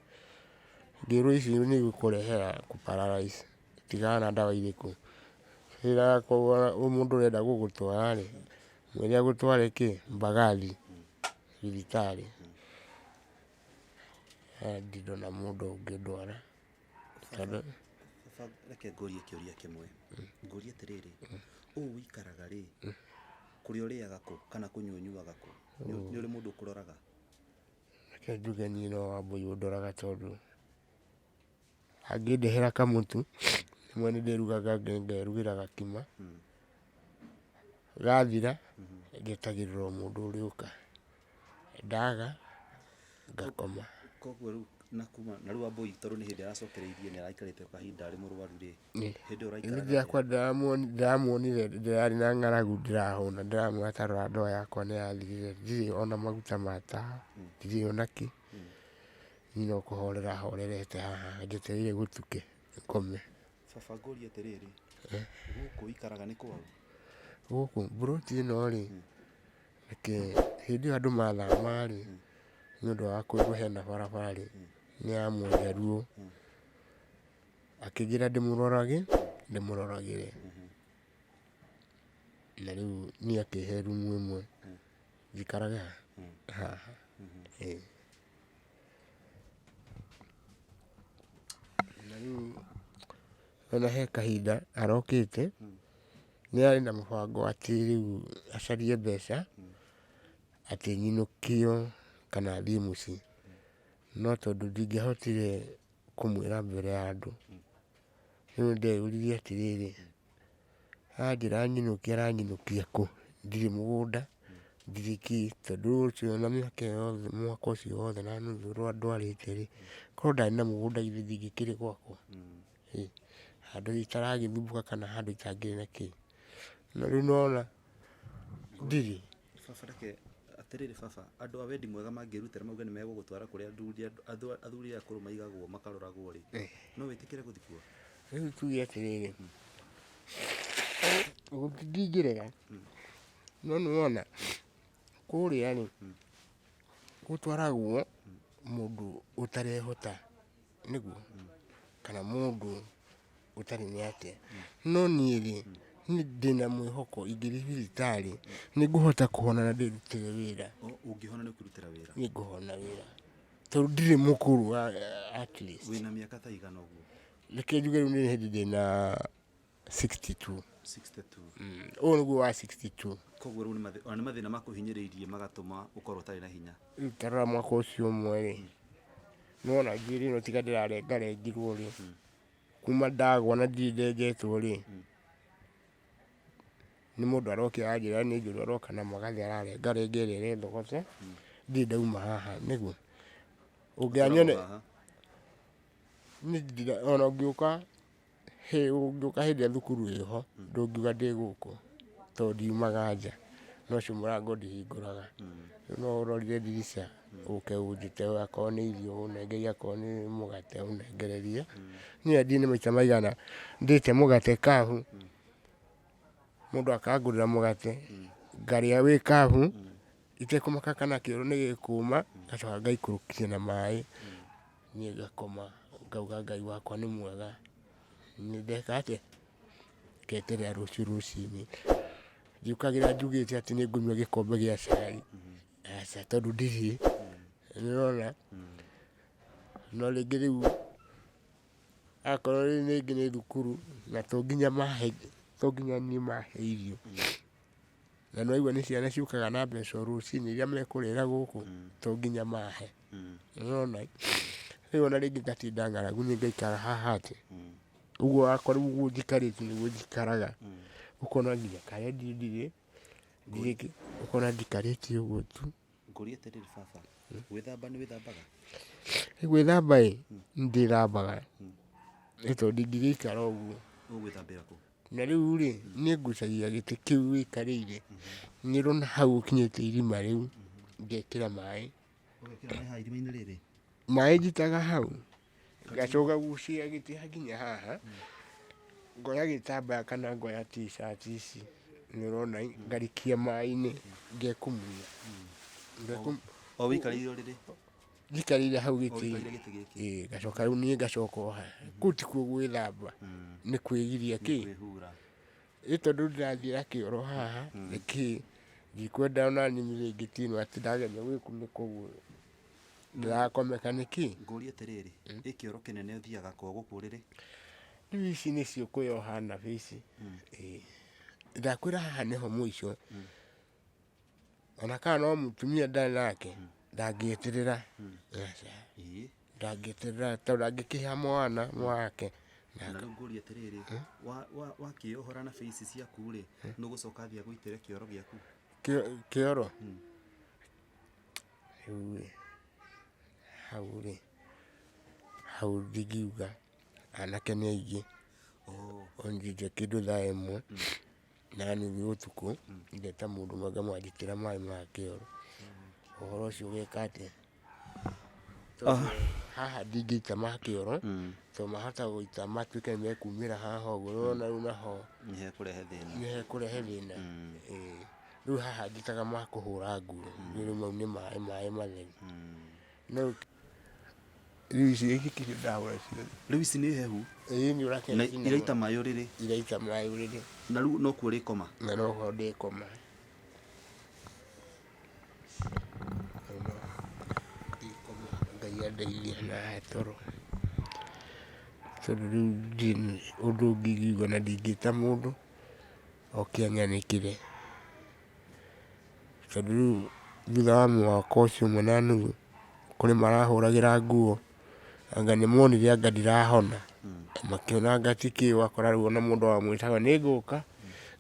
ngĩrwo ici nĩ igũkũrehera kũ paralyze, tigana na ndawa irĩkũ, mũndũ ũrenda gũgũtwara rĩ, mwĩre agũtware kĩ, Mbagathi thibitarĩ. Ndirĩ ndona mũndũ ũngĩndwara tondũ Baba reke ngũrie kĩũria kĩmwe. Ngũrie atĩrĩrĩ, ũũ ũikaraga rĩ, kũrĩa ũrĩaga kũ kana kũnyua ũnyuaga kũ? Nĩ ũrĩ mũndũ ũkũroraga? Reke njuge niĩ no Wambũi ũndoraga tondũ angĩndehera kamũtu, rĩmwe nĩ ndĩrugaga ngerugĩra gakima, gathira njetagĩrĩra o mũndũ ũrĩũka, ndaga ngakoma. Koguo rĩu na kuma na rĩu Wambũi tondũ nĩ hĩndĩ aracokereirie nĩ araikarĩte kahinda arĩ mũrwaru rĩ, hĩndĩ ĩyo ũraikaraga Niĩ yakwa ndĩramuonire ndĩrarĩ na ng'aragu ndĩrahũna, ndĩramwĩra ta rora ndoa yakwa nĩ yathirire, ndirĩ ona maguta ma tawa, ndirĩ ona kĩ. Niĩ no kũhorera horerete haha njetereire gũtuke ngome. Baba ngũrie atĩrĩrĩ, gũkũ ũikaraga nĩ kwaũ? Gũkũ mburoti ĩno rĩ, reke hĩndĩ ĩyo andũ mathama rĩ, nĩ ũndũ wa kwĩrwo hena barabara rĩ, nĩ ya mũnjaruo. Akĩnjĩra ndĩmũrorage, ndĩmũroragĩre. Na rĩu niĩ akĩhe rumu ĩmwe njikarage haha. Ĩĩ. Na rĩu ona he kahinda arokĩte, nĩ arĩ na mũbango atĩ rĩu acarie mbeca, atĩ nyinũkio kana thiĩ mũciĩ. No tondũ ndingĩahotire kũmwĩra mbere ya andũ, rĩu nĩndeyũririe atĩrĩrĩ, anjĩra nyinũke aranyinũkia kũ? Ndirĩ mũgũnda, ndirĩ kĩ, tondũ ũcio ona mĩaka ĩyo yothe, mwaka ũcio wothe na nuthu ndwarĩte rĩ, korwo ndarĩ na mũgũnda githĩ ndingĩkĩrĩ gwakwa? Handũ itaragĩthumbũka kana handũ itangĩrĩ na kĩ. No rĩu nĩwona ndirĩ. Baba reke atĩrĩrĩ baba, andũ a wendi mwega mangĩrutĩra mauge nĩ megũgũtwara kũrĩa athuri aya akũrũ maigagwo makaroragwo rĩ, no wĩtĩkĩre gũthiĩ kuo? Rĩu tuge atĩrĩrĩ, ndingĩrega, no nĩwona kũrĩa rĩ, gũtwaragwo mũndũ ũtarehota nĩguo, kana mũndũ ũtarĩ nĩ atĩa. No niĩ rĩ, niĩ ndĩna mwĩhoko ingĩthiĩ thibitarĩ nĩ ngũhota kũhona na ndĩrutĩre wĩra. Ũngĩhona nĩ ũkwĩrutĩra wĩra? Nĩ ngũhona wĩra tondũ ndirĩ mũkũrũ at least. Wĩna mĩaka ta igana ũguo? Reke njuge rĩu nĩ hĩndĩ ndĩna 62. 62. Ũyũ nĩguo wa 62. Koguo rĩu ona nĩ mathĩna makũhinyĩrĩirie magatũma ũkorwo ũtarĩ na hinya. Rĩu ta rora mwaka ũcio ũmwe rĩ, nĩwona njuĩrĩ ĩno tiga ndĩrarengarengirwo rĩ, kuma ndagwa na ndirĩ ndenjetwo rĩ, nĩ mũndũ arokire aranjĩra nĩ njũru aroka na magathĩ ararengarenga ĩrĩa ĩrethogota, ndirĩ ndauma haha nĩguo. Ũngĩanyona ona ũngĩũka ũngĩũka hĩndĩ ĩrĩa thukuru ĩho, ndũngiuga ndĩ gũkũ tondũ ndiumaga nja, no ũcio mũrango ndihingũraga. Rĩu no ũrorire ndirica ũke ũnjĩte akorwo nĩ irio ũnengerie, akorwo nĩ mũgate ũnengererie. Niĩ ndiũĩ nĩ maita maigana ndĩte mũgate kabu, mũndũ akangũrĩra mũgate, ngarĩa wĩ kabu, itekũmaka kana kĩoro nĩ gĩkũma, ngacoka ngaikũrũkia na maĩ, niĩ ngakoma, ngauga Ngai wakwa nĩ mwega, nĩ ndeka atĩa? Ngeterera rũciũ rũcinĩ. Njũkagĩra njugĩte atĩ nĩ ngũnyua gĩkombe gĩa cai, aca tondũ ndirĩ, nĩ ũrona? No rĩngĩ rĩu akorwo rĩngĩ nĩ thukuru na to nginya mahe, to nginya niĩ mahe irio. Na nĩ waigua nĩ ciana ciũkaga na mbeca o rũcinĩ iria mekũrĩra gũkũ, to nginya mahe. Nĩ ũrona? Rĩu ona rĩngĩ ngatinda ng'aragu nĩ ngaikara haha atĩ. Ũguo wakwa rĩu ũguo njikarĩte nĩguo njikaraga. Ũkona nginya karedio ndirĩ, ndirĩ kĩ, ũkona njikarĩte ũguo tu. Ngũrie atĩrĩrĩ baba, gwĩthamba nĩ wĩthambaga? Gwĩthamba ĩ, nĩ ndĩthambaga, nĩ tondũ ndingĩgĩikara ũguo. Ũgwĩthambĩra kũ? Na rĩu rĩ, niĩ ngucagia gĩtĩ kĩu ũikarĩire, nĩ ũrona hau ũkinyĩte irima rĩu, ngekĩra maĩ. Ũgekĩra maĩ haha irima-inĩ rĩrĩ? Maĩ njitaga hau, ngacoka gucia gĩtĩ nginya haha, ngoya gĩtambaya kana ngoya t-shirt ici, nĩ ũrona ngarikia maĩ-inĩ, ngekumunya. O wĩikarĩire ũrĩrĩ? Njikarĩire hau O gĩtĩ-inĩ. wĩikarĩire gĩtĩ gĩkĩ? Ĩĩ, ngacoka rĩu niĩ ngacoka o haha. Kũu tikuo gwĩthamba, nĩ kwĩgiria Nĩ kĩ? kwĩhura. Ĩ tondũ ndĩrathiĩra kĩoro haha, nĩkĩ, ndikwenda ona niĩ rĩngĩ ti atĩ ndageria gwĩkunĩka ũguo ndĩrakomeka nĩkĩ? Ngũrie atĩrĩrĩ, ĩ kĩoro kĩnene ũthiaga kwa gũkũ ũrĩrĩ? Rĩu ici nĩcio kwĩyoha nabi ici. Ĩĩ. Ndakwĩra haha nĩho mũico. Ona kana no mũtumia ndarĩ nake, ndangĩeterera. Aca. Ndangĩeterera tondũ angĩkĩha mwana wake. Na rĩu ngũrie atĩrĩrĩ, wakĩohora na ici ciaku rĩ, nũ ũgũcoka athiĩ agũitĩre kĩoro gĩaku? Kĩoro? Rĩu rĩ, hau rĩ, hau ndingiuga, anake nĩ aingĩ. Onjĩte kĩndũ thaa ĩmwe na nuthu ũtukũ, ngeta mũndũ ũmwe ngamwanjĩkĩra maĩ ma kĩoro. Ũhoro ũcio ũgeka atĩa? Tondũ haha ndingĩita ma kĩoro, tondũ mahota gũita matuĩke nĩ mekumĩra haha ũguo, nĩwona rĩu naho Nĩ hekũrehe thĩna. nĩ hekũrehe thĩna. Ĩĩ. Rĩu haha njitaga ma kũhũra nguo, rĩu mau nĩ maĩ, maĩ matheru. No rĩu ici gĩkĩ ndahũra ciothe. Rĩu ici nĩ hehu? Ĩĩ nĩ ũrakĩona Na ciina iraita maĩ ũrĩrĩ? Iraita maĩ ũrĩrĩ. Na rĩu nokuo ũrĩkoma? Na noho ndĩkoma. Ndĩkoma Ngai andeithie na ahe toro. Tondũ rĩu ndirĩ ũndũ ũngĩ ingiuga na ndingĩta mũndũ oke anyanĩkĩre. Tondũ rĩu thutha wa mwaka ũcio ũmwe na nuthu, kũrĩ marahũragĩra nguo, anga nĩ monire anga ndirahona, makĩona anga ti kĩ, ũgakora rĩu ona mũndũ wamwĩtaga nĩ ngũka,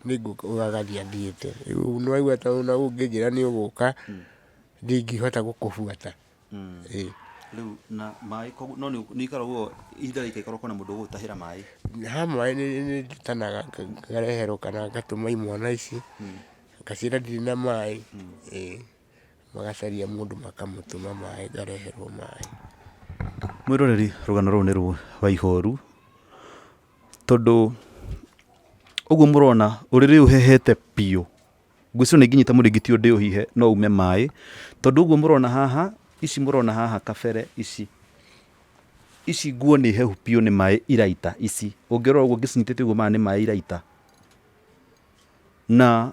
nĩ ngũka agathiĩ athiĩte. Rĩu nĩ waigua ta ona ũngĩnjĩra nĩ ũgũka, ndingĩhota gũkũbuata. Ĩĩ. Rĩu na maĩ koguo no nĩ ũikaraga ũguo ihinda rĩikaikara ũkona mũndũ ũgũgũtahĩra maĩ? Ha maĩ nĩ njĩtanaga ngareherwo kana ngatũma imwana ici, ngaciĩra ndirĩ na maĩ, ĩĩ, magacaria mũndũ makamũtũma maĩ ngareherwo maĩ. Mwĩroreri rũgano rũrũ nĩ rwa ihoru, tondũ ũguo mũrona ũrĩrĩ ũyũ ũhehete biũ. Ngwĩciria ona ingĩnyita mũrĩngĩti ũyũ ndĩũhihe no ume maĩ, tondũ ũguo mũrona haha, ici mũrona haha kabere ici, ici nguo nĩ hehu biũ nĩ maĩ iraita ici. Ũngĩrora ũguo ngĩcinyitĩte ũguo maya nĩ maĩ iraita. Na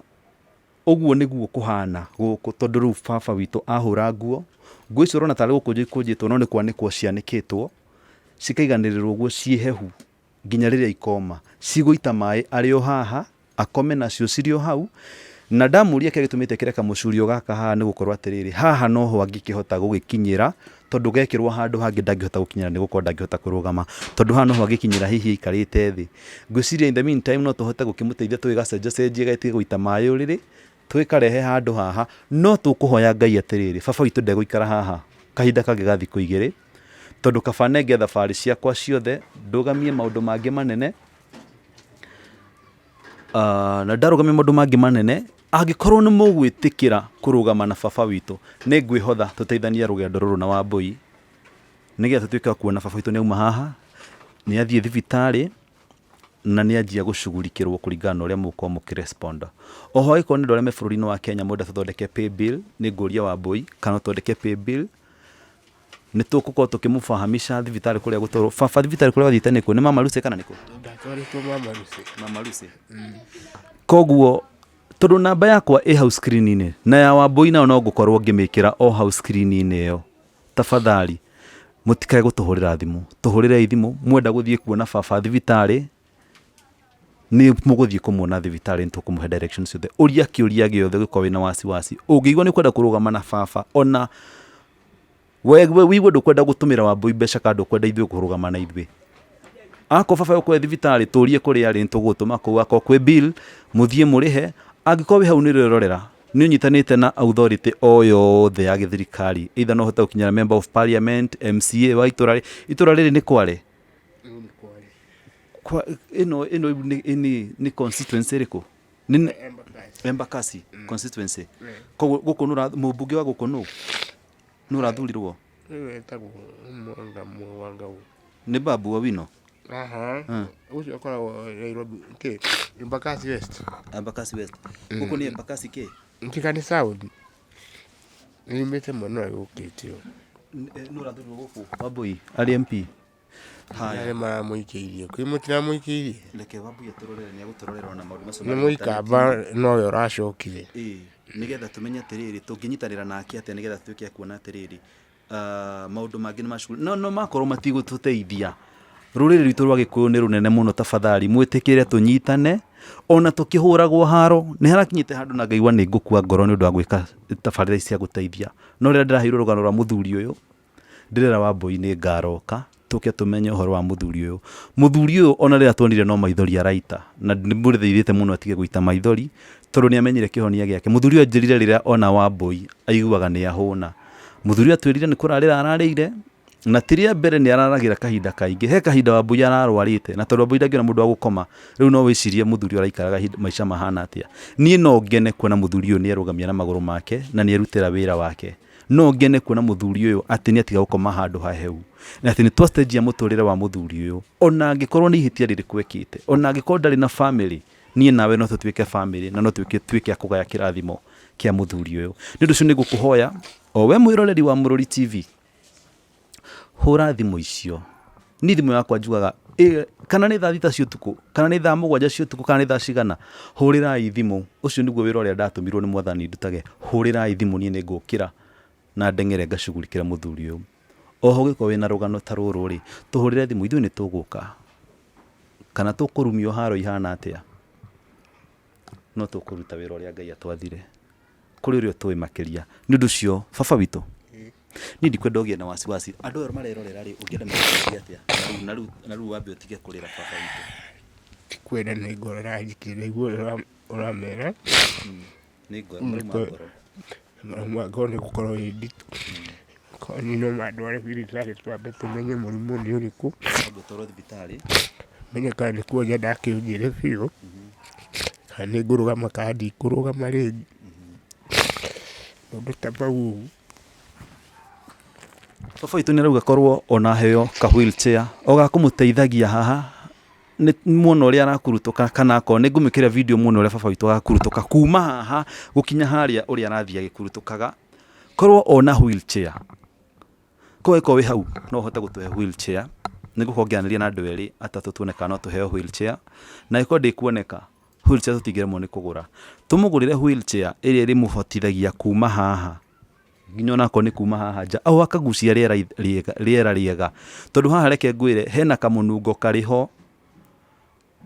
ũguo nĩguo kũhana gũkũ tondũ rĩu baba witũ ahũra nguo, nguo icio ũrona tarĩ gũkũnjwo ikũnjĩtwo no nĩ kwanĩkwo cianĩkĩtwo, cikaiganĩrĩrwo ũguo ciĩ hehu nginya rĩrĩa ikoma. Cigũita maĩ arĩ o haha, akome nacio cirĩ o hau, na ndamũria kĩrĩa gĩtũmĩte ekĩre kamũcurio gaka haha nĩ gũkorwo atĩrĩrĩ, haha noho angĩkĩhota gũgĩkinyĩra, tondũ gekĩrwo handũ hangĩ ndangĩhota gũkinyĩra nĩ gũkorwo ndangĩhota kũrũgama, tondũ haha noho angĩkinyĩra hihi aikarĩte thĩ. Ngwĩciria in the meantime no tũhote gũkĩmũteithia tũgĩgacenjacenjie gatige gũita maĩ ũrĩrĩ, tũgĩkarehe handũ haha, no tũkũhoya Ngai atĩrĩrĩ, baba witũ ndegũikara haha kahinda kangĩ ga thikũ igĩrĩ, tondũ kaba nenge thabarĩ ciakwa ciothe, ndũgamie maũndũ mangĩ manene, na ndarũgamia maũndũ mangĩ manene, angĩkorwo nĩ mũgwĩtĩkĩra kũrũgama na baba witũ, nĩ ngwĩhotha tũteithanie rũgendo rũrũ na Wambũi, nĩgetha tũtuĩke a kuona baba witũ nĩ auma haha, nĩ athiĩ thibitarĩ, na nĩ anjia gũcugurikĩrwo kũringana na ũrĩa mũgũkorwo mũkĩ respond. Oho angĩkorwo nĩ andũ arĩa me bũrũri-inĩ wa Kenya mũrenda tũthondeke pay bill, nĩ ngũria Wambũi kana no tũthondeke pay bill. Nĩ tũgũkorwo tũkĩmũfahamisha thibitarĩ kũrĩa gũtwarwo. Baba thibitarĩ kũrĩa wathiĩte nĩkũ? Nĩ Mama Lucy kana nĩkũ? Ndatwarĩtwo Mama Lucy. Mama Lucy. Koguo tondũ namba yakwa ĩ hau screen-inĩ na ya Wambũi nayo no ngũkorwo ngĩmĩkĩra o hau screen-inĩ ĩyo, tafadhali mũtikae gũtũhũrĩra thimũ. Tũhũrĩrei thimũ mwenda gũthiĩ kuona baba thibitarĩ, nĩ mũgũthiĩ kũmuona thibitarĩ nĩ tũkũmũhe direction ciothe. Ũria kĩũria gĩothe ũngĩkorwo wĩna wasiwasi. Ũngĩigua nĩ ũkwenda kũrũgama na baba ona we wigue ndũkwenda gũtũmĩra Wambũi mbeca kana ndũkwenda ithuĩ kũrũgama na ithuĩ. Akorwo baba egũkorwo e thibitarĩ tũrie kũrĩa arĩ nĩtũgũgũtũma kũu. Akorwo kwĩ bill mũthiĩ mũrĩhe. Angĩkorwo wĩ hau nĩ ũrerorera nĩ ũnyitanĩte na authority o yothe ya gĩthirikari either no ũhote gũkinyĩra member of parliament, MCA wa itũra, itũra rĩrĩ nĩ Kware? Kwa, ĩno ĩno nĩ nĩ nĩ constituency ĩrĩkũ? Nĩ Embakasi constituency. Koguo gũkũ nũ mũmbunge wa gũkũ nũ? Nũ ũrathurirwo? Rĩu etagwo Mwanga Mwanga. Nĩ Babu Owino? Aha. Ũcio akoragwo Nairobi. Kĩ? Embakasi West. Embakasi West. Gũkũ nĩ Embakasi kĩ? Ntika nĩ South. Yumĩte mwena ũyũ ũkĩte ũyũ. Nũ ũrathurirwo gũkũ? Wambui arĩ MP. Haya. Arĩa maramũikĩirie. Kwĩ mũtiramũikĩirie? Reke Wambui atũrorere nĩ agũtũrorera ona maũndũ macio Nĩ marĩ mũikamba nowe ũracokire. Ĩĩ, nĩgetha tũmenye atĩrĩrĩ tũngĩnyitanĩra nake atĩa nĩgetha tuĩke a kuona atĩrĩrĩ maũndũ mangĩ nĩ macukuru no, no makorwo matigũtũteithia rũrĩrĩ rwitũ rwa gĩkũyũ nĩ rũnene mũno tafadhali mwĩtĩkĩre tũnyitane ona tũkĩhũragwo haro nĩ harakinyĩte handũ na ngaigua nĩ ngũkua ngoro nĩ ũndũ wa gwĩka tabarĩra ici cia gũteithia no rĩrĩa ndĩraheirwo rũgano rwa mũthuri ũyũ Ndĩrera Wambũi nĩ ngaroka tũke tũmenye ũhoro wa mũthuri ũyũ. Mũthuri ũyũ ona rĩrĩa tuonire no maithori araita na ndĩmũthaithĩte mũno atige gũita maithori tondũ nĩ amenyire kĩhonia gĩake. Mũthuri ũyũ anjĩrire rĩrĩa ona Wambũi aiguaga nĩ ahũna. Mũthuri ũyũ atwĩrire nĩ kũrarĩra ararĩire na ti rĩa mbere nĩ araragĩra kahinda kaingĩ. He kahinda Wambũi ararwarĩte na tondũ Wambũi ndangĩona mũndũ wa gũkoma rĩu no wĩcirie mũthuri ũyũ araikaraga maica mahana atĩa. Niĩ no ngene kuona mũthuri ũyũ nĩ erũgamia na magũrũ make na nĩ erutĩra wĩra wake. No ngene kuona mũthuri ũyũ atĩ nĩ atiga gũkoma handũ hahehu, na atĩ nĩ twacenjia mũtũrĩre wa mũthuri ũyũ. Ona angĩkorwo nĩ ihĩtia rĩrĩkũ ekĩte, ona angĩkorwo ndarĩ na famĩlĩ, niĩ nawe no tũtuĩke famĩlĩ na no tuĩke a kũgaya kĩrathimo kĩa mũthuri ũyũ. Nĩ ũndũ ũcio nĩ ngũkũhoya o we mwĩroreri wa Mũrũri TV, hũra thimũ icio. Niĩ thimũ yakwa njugaga kana nĩ thaa thita cia ũtukũ, kana nĩ thaa mũgwanja cia ũtukũ, kana nĩ thaa cigana, hũrĩrai thimũ. Ũcio nĩguo wĩra ũrĩa ndatũmirwo nĩ mwathani ndutage, hũrĩrai thimũ niĩ nĩ ngũkĩra na ndeng'ere ngacugurikĩre mũthuri ũyũ. Oho ũngĩkorwo wĩna rũgano ta rũrũ rĩ, tũhũrĩre thimũ ithuĩ nĩ tũgũka. Kana tũkũrumio haro ihana atĩa, no tũkũruta wĩra ũrĩa Ngai atwathire. Kũrĩ ũrĩa ũtũĩ makĩria. Nĩ ũndũ ũcio baba witũ, niĩ ndikwenda ũgĩe na wasiwasi. Andũ aya marerorera rĩ, ũngĩenda magũteithie atĩa? Na rĩu na rĩu wambe ũtige kũrĩra baba witũ. Ndikwenda nĩ ngoro ĩranjikia ndaigua ũrĩa ũramera. Nĩ ngoro, marauma ngoro. Marauma ngoro nĩ gũkorwo ĩ nditũ. Korwo niĩ no mandware thibitarĩ twambe tũmenye mũrimũ nĩ ũrĩkũ. Wambe ũtwarwo thibitarĩ. Menye kana nĩ kuonja ndakĩonjire biũ. Kana nĩ ngũrũgama kana ndikũrũgama rĩngĩ. Maũndũ ta mau ũguo. Baba witũ nĩ arauga korwo ona aheo ka wheelchair o ga kũmũteithagia haha nĩ muona ũrĩa arakurutũka kana akorwo nĩ ngũmĩkĩra video muone ũrĩa baba witũ arakurutũka kuma haha gũkinya harĩa ũrĩa arathiĩ agĩkurutũkaga. Korwo ona wheelchair, korwo ĩkorwo wĩ hau no ũhote gũtũhe wheelchair, nĩ ngũkorwo ngĩaranĩria na andũ erĩ atatũ tuone kana no tũheo wheelchair, na ĩkorwo ndĩkuoneka wheelchair tũtingĩremwo nĩ kũgũra. Tũmũgũrĩre wheelchair ĩrĩa ĩrĩmũhotithagia kuma haha nginya onakorwo nĩ kuma haha nja o akagucia rĩera rĩega, rĩera rĩega. Tondũ haha reke ngwĩre hena kamũnungo karĩ ho,